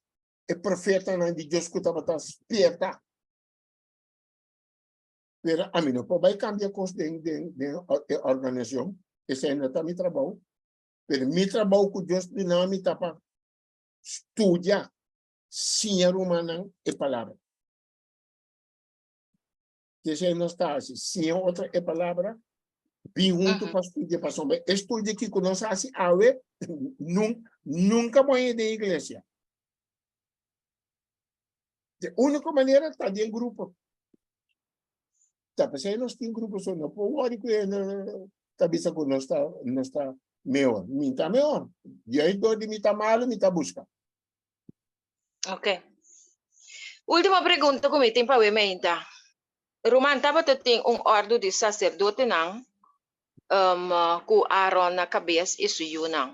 e profetanan di Dios ku tabata spierta. Pero ami no por bai kambia kos den den den e organisashon, esei no ta mi trabou. Pero mi trabou ku Dios duna mi ta pa studia. Siña rumannan e palabra. Esei nos ta hasi, siña otro e palabra, bin huntu pa studia, pasobra e studio aki ku nos hasi awe, nun, nunka bo haña den iglesia. De úniko manera ta den grupo. Ta p'esei nos tin grupo, so no por wòri ku hende ta bisa ku nos ta, nos ta mehor. Mi ta mehor. Juist dor di mi ta malu, mi ta buska. Ok. Último pregunta ku mi tin pa we meinta. Ruman tabata tin un òrdu di saserdotenan um, ku Aaron na kabes i su yunan.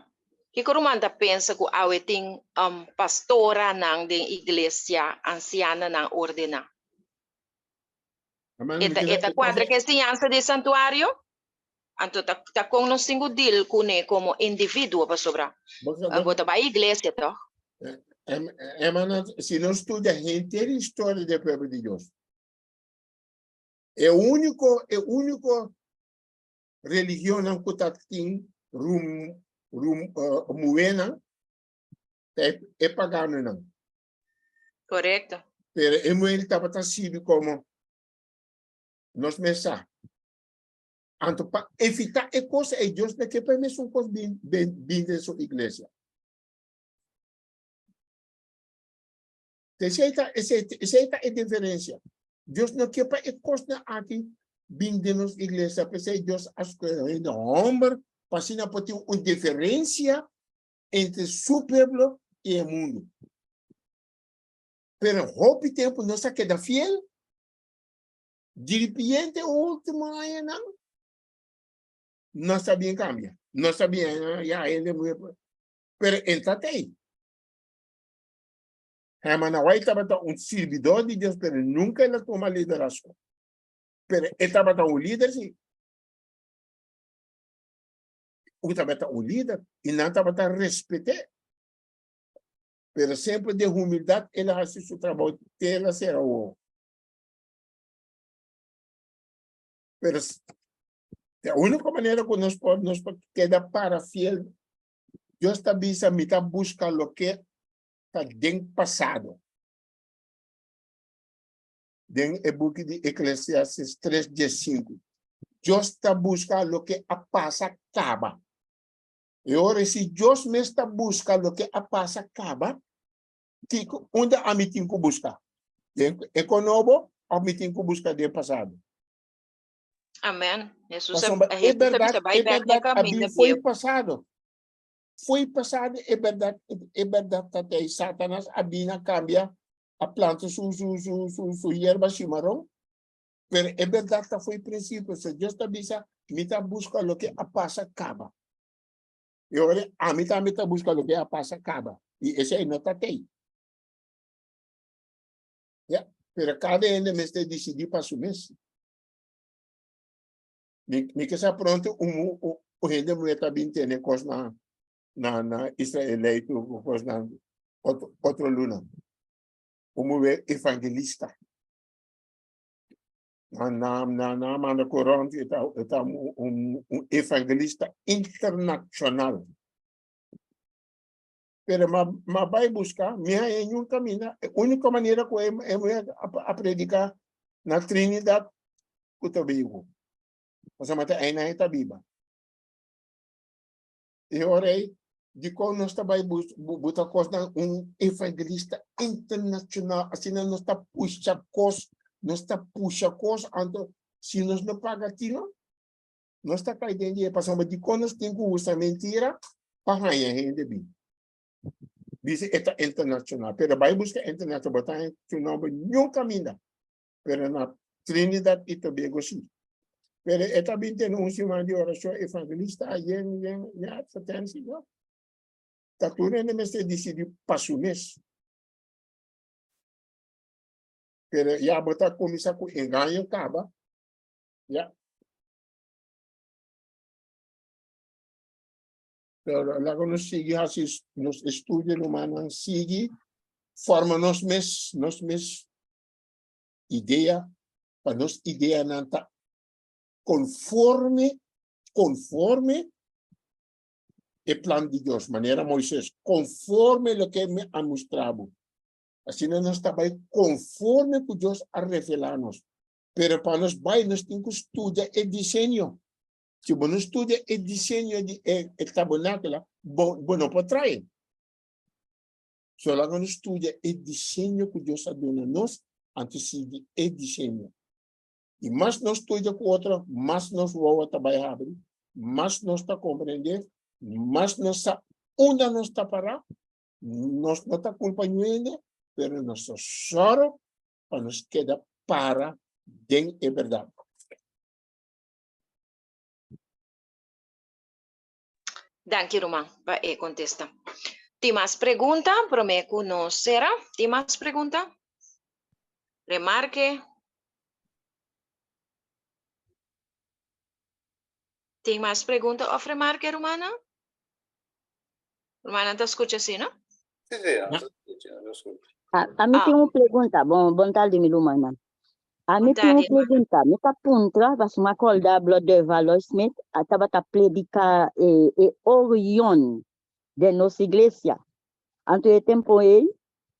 Kiko ruman ta pensa ku awe tin um, pastoranan den iglesia, ansiananan ordená? Hermano, E mi ta, keda- e ta kuadra ku e siñansa di santuario? Anto ta, ta kon nos tin ku deal kuné komo individuo pasobra bo ta bai iglesia tòg? Hermana, si nos studia henter historia di e pueblo di Dios, e úniko, e úniko religionnan ku ta tin rum, rum, uh, muhénan ta e, e paganonan. Korekto. Pero e muhé tabata sirbi komo nos mes sa. Anto pa evitá e kos ei, Dios no ke pa e mesun kos bin, bin, bin den su iglesia. Esei ta, esei, esei ta e diferensia. Dios no ke pa e kosnan aki bin den nos iglesia. P'esei Dios a skohe hende hòmber pa asina por tin un diferensia entre su pueblo i e mundu. Pero hopi tempu nos a keda fiel. Diripiente último añanan no sa bien cambia. No sa bien, ya hende mujer. Pero entra tei. Herman White tabata un servidor di Dios, pero nunca él a toma liderazgo. Pero él tabata un líder, sí. Un tabata un líder y nan tabata respete. Pero siempre de humildad él hace su trabajo, te la cera ojo. Pero de única manera que nos por, nos por queda para fiel, Dios ta bisa, mi ta busca lo que ta den pasado. Den e buki di Eclesiastes 3:15. Dios ta busca lo que a pasa caba. E ora si Dios mes ta busca lo que a pasa caba, Kiko, unda ami tin ku buska? Den e konobo òf mi tin ku buska den pasado? Amen. Jesus a, Pasobra e Jesus a bèrdat, bisa bai e bèk na bèrdat a kaminda bin fo'i bieu. pasado. Fo'i pasado e bèrdat, e bèrdat ta tei. Satanas a bin a kambia, a planta su, su, su, su, su yerba shimaron. Pero e bèrdat ta fo'i prinsipio. So Dios ta bisa, mi ta buska loke a pasa kaba. E ora ami tambe ta buska loke a pasa kaba. I esei no ta tei. Ya, pero kada hende mester disidí pa su mes. Mi, mi ke sa pronto un, un, un hende muhé ta bin tene kos na, na, na Israelei ku kos na otro, otro luna. Un muhé evangelista. Na, na, na, na manda corant, e ta, e ta un, un, un evangelista internacional. Pero ma, ma bai busca, mi haña niun camina. E única manera ku e, e mujer a, a predica na Trinidad ku Tobago. Pasobra ta einan e ta biba. E ora ei, dikon nos ta bai bus, buta kosnan un evangelista internacional, asina nos ta pusha kos, nos ta pusha kos, anto si nos no paga tino, nos ta kai den die, pasobra dikon nos tin ku usa mentira pa haña hende bin. Bisa e ta internacional, pero bai buska internacional, bo ta haña su nomber niun kaminda. pero na Trinidad y Tobago sí. Pero e ta bin tene un siman di oracion evangelista yen yen yen advertentie no. Ta tur hende mester dicidi pa su mes. Pero ya bo ta cuminsa cu engaño caba. Ya. Pero laga nos sigui haci nos estudio rumannan, sigui forma nos mes, nos mes idea, pa nos ideanan ta conforme, conforme e plan di Dios, manera Moises, conforme loke mi a mustra bo. Asina nos ta bai konforme ku Dios a revelá nos. Pero pa nos bai nos tin ku studia e diseño. Si bo no studia e diseño di e, e tabernáculo, bo, bo no por trae. So laga nos studia e diseño ku Dios a duna nos, anto sigui e diseño. I mas nos studia ku otro, mas nos wowo ta bai habri, mas nos ta komprendé, mas nos sa unda nos ta pará. Nos no ta kulpa niun hende, pero nos ta sòru pa nos keda para den e bèrdat. Danki ruman pa e kontesta. Tin mas pregunta promé ku nos sera? Tin mas pregunta? Remarke? Tin mas pregunta òf remarke rumannan? Rumannan ta skucha si, no? Sí, sí, nos ta skucha, nos ta skucha. A, a mi Ah. tin un pregunta. Bon, bon tarde, mi rumannan. A mi Bon tin un tarde, hermana. pregunta. Mi ta puntra, pasobra mi a kòrda Brother Valoy Smith a tabata prediká e, e Orion den nos iglesia. Anto e tempu ei,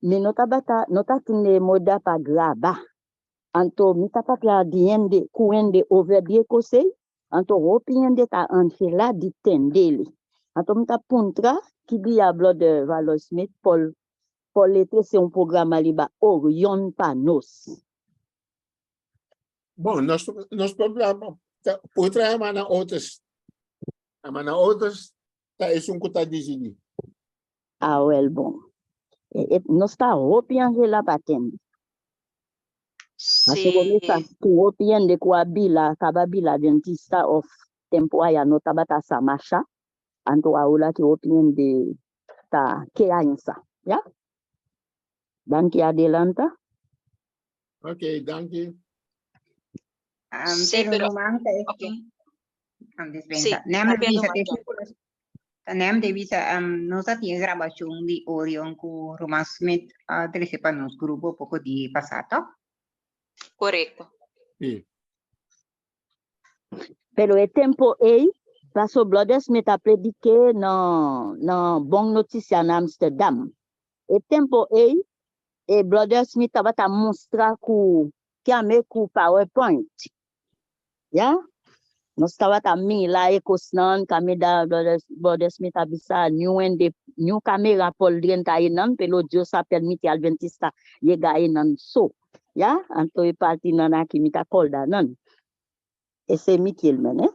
mi no tabata, no ta tin e moda pa graba. Anto mi ta papia di hende, ku hende over di e kos ei, anto hopi hende ta anhelá di tende li. Anto mi ta puntra ki dia Brother Valoy Smith por por le trese un programa riba Orion pa nos. Bon, nos, nos programa ta, por traha hermana Otis. Hermana Otis ta esun ku ta disidí. Awel bon. E, e, nos ta hopi anhelá pa tende. Pasobra mi sa Sí. ku hopi hende ku a bila, kaba bila dentista òf tempu aya no tabata sa masha. Anto awola ki hopi hende ta ke ainsa. Ya? Danki adelanta. Ok, danki. Sí, Pero pero ruman ta ok. esun um, Sí, dispensa. Nem papia bisa ruman te John. ta nem de bisa um, nos a tin grabashon di Orion ku Ruman Smith a trese pa nos grupo poko di pasá, toch? Korekto. Sí. Pero e tempo ei, paso Brother Smith a predike nan nan Bon Notisia na Amsterdam. E tempo ei, e Brother Smith tabata mustra ku kiame ku PowerPoint. Ya? Nos tabata mira e kosnan kaminda Brother, Brother Smith a bisa niun hende, niun kamera por drenta einan, pero Dios a permiti Adventista yega einan so. Ya? Anto e partinan aki mi ta kòrda nan. Esei mi kier men, eh.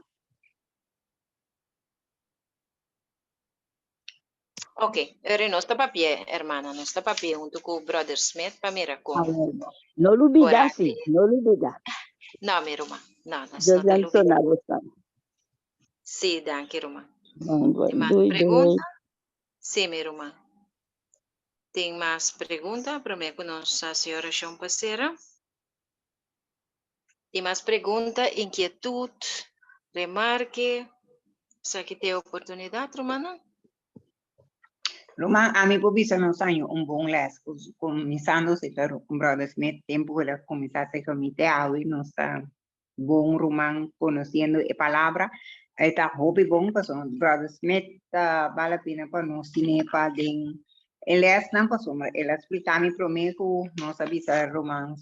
Ok, eri nos ta papia, hermana, nos ta papia huntu ku Brother Smith pa mira kon Amen. No lubida por si, hasi. no lubida. No, mi ruman, no, nos Dios no ta lubida. bensona boso. Sí, danki, ruman. Bon, Tin bon. mas Doei, doei. pregunta? Sí, mi ruman. Tin mas pregunta promé ku nos hasi orashon pa sera? Tin mas pregunta, inkietut, remarke? Esaki ta e oportunidat, rumannan. Ruman, ami por bisa nos año un bon les, kuminsando serka Brother Smith, tempu ku el a kuminsá serka mi te awe nos ta bon ruman konosiendo e palabra. E ta hopi bon pasobra Brother Smith ta bal la pena pa nos tine pa den e lesnan pasobra el a splika mi promé ku nos a bisa ruman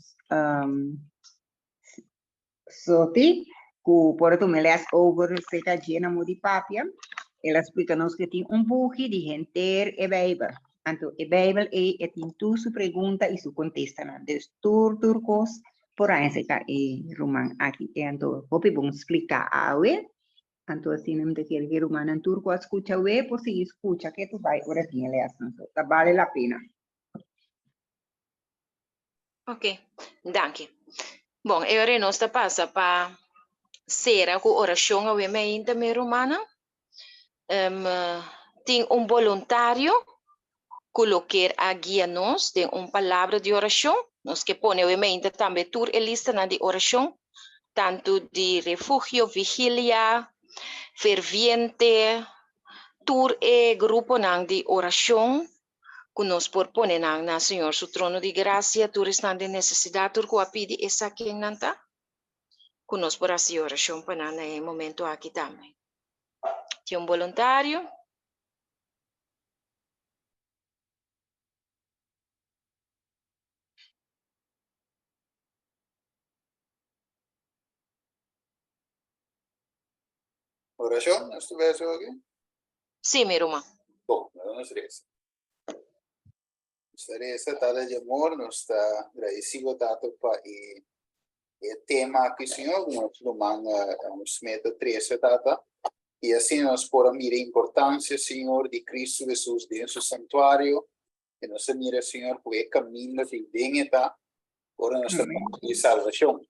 Soti ku por a tuma e les over serka dje na Modi Papia. El a splika nos ku e tin un buki di henter e Beibel. Anto e Beibel ei e tin tur su pregunta i su kontestanan. Dus tur tur kos por haña serka e ruman aki. E anto hopi bon splika awe. Anto asina mi ta kere ku e rumannan tur ku a skucha awe por sigui skucha ke tu bai ora tin e lèsnan. So ta bale la pena. Ok, danki. Bon, e ora nos ta pasa pa sera ku orashon awe mainta, mi rumannan. Um, tin un boluntario ku lo kier a guia nos den un palabra di orashon. Nos ke pone awe mainta tambe tur e listanan di orashon, tantu di refugio, vigilia, ferviente, tur e gruponan di orashon ku nos por pone nan na Señor su trono di grasia, tur esnan den nesesidat, tur ku a pidi esaki ken nan ta, ku nos por hasi orashon pa nan na e momento aki tambe. Tin un boluntario? Orashon, nos ta bes aki? Sí, mi ruman. Bon, laga nos resa. Nos ta resa, Tata di amor, nos ta gradeci bo, Tata, pa e e tema aki, Señor, ku nos ruman Smith a trese, Tata. I asina nos por a mira e importancia, Señor, di Cristo Jesus den su santuario. I nos a mira, Señor, ku e kaminda di den e ta ora nos ta papia di salvacion.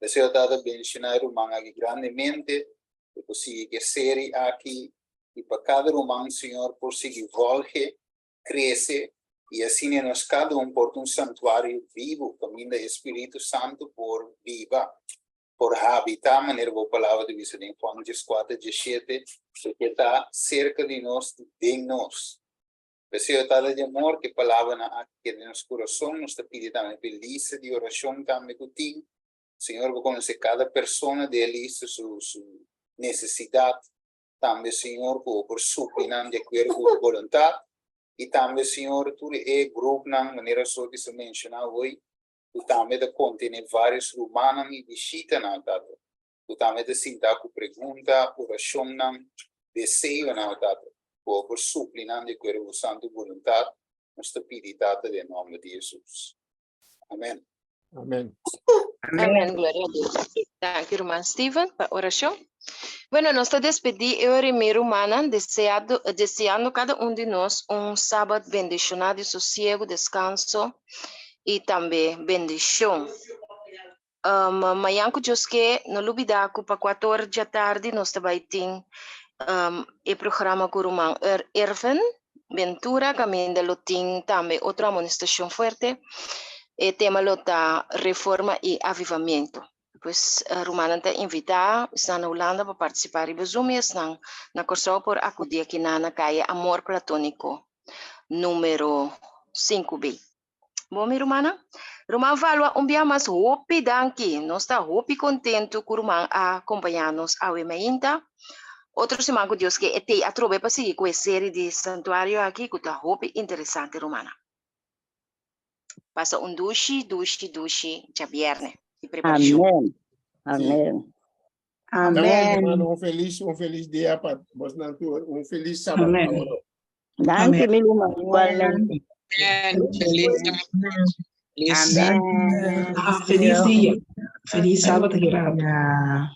Deseo, Tata, bendiciona e ruman aki grandemente, ku por sigui ku e serie aki i pa kada ruman, Señor, por sigui volge, krese i asina nos kada un por ta un santuario bibu kaminda e Spiritu Santu por biba, por habitá, manera bo palabra ta bisa den Juan dieskuater, diesshete, ku e ta serka di nos i den nos. P'esei, Tata di amor, ku e palabranan aki keda den nos kurason, nos ta pidi tambe pa e lista di orashon tambe ku tin. Señor, bo konosé kada persona den e lista su su nesesidat. Tambe, Señor, ku bo por supli nan di akuerdo ku bo boluntat. I tambe, Señor, tur e grupnan, manera Sophie sa menshoná hoy, ku tambe ta kontené vários rumannan i bishitanan, Tata, ku tambe ta sinta ku pregunta, orashonnan, deseonan, Tata, ku bo por supli nan di akuerdo ku bo santu boluntat. Nos ta pidi, Tata, den nòmber di Hesus. Amen. Amen. Amen. Gloria a Dios. Danki, ruman Steven, pa orashon. Bueno, nos ta despedí e ora mi rumannan, deseado, deseando kada un di nos un sabat bendishoná di sosiego, deskanso i tambe bendishon. Um, mañan ku Dios ke, no lubidá ku pa kuator djatardi nos ta bai tin um, e programa ku ruman Er Ervin Ventura, kaminda lo tin tambe otro amonestashon fuerte. E tema lo ta Reforma i Avivamiento. Pues rumannan ta invitá esnan na Hulanda pa partisipá riba Zoom i esnan na Kòrsou por akudí akinan na Kaya Amor Platóniko número 5B. Bon mi rumannan. Ruman Valwa un bia mas hopi danki. Nos ta hopi kontentu ku ruman a kompañá nos awe mainta. Otro siman ku Dios ke e tei atrobe pa sigui ku e seri di santuario aki ku ta hopi interesante rumannan. Pasa un dushi dushi dushi djabièrnè di preparashon. Amen. Amen. Amen. Amen. Un felis, un felis dia pa bosnan tur. Un felis sabat. Amen. Danki, Amen. mi ruman, igualmente. Amen. Feliz Feliz Amen. Ah, feliz dia. Feliz sábado, Gerardo. Ja.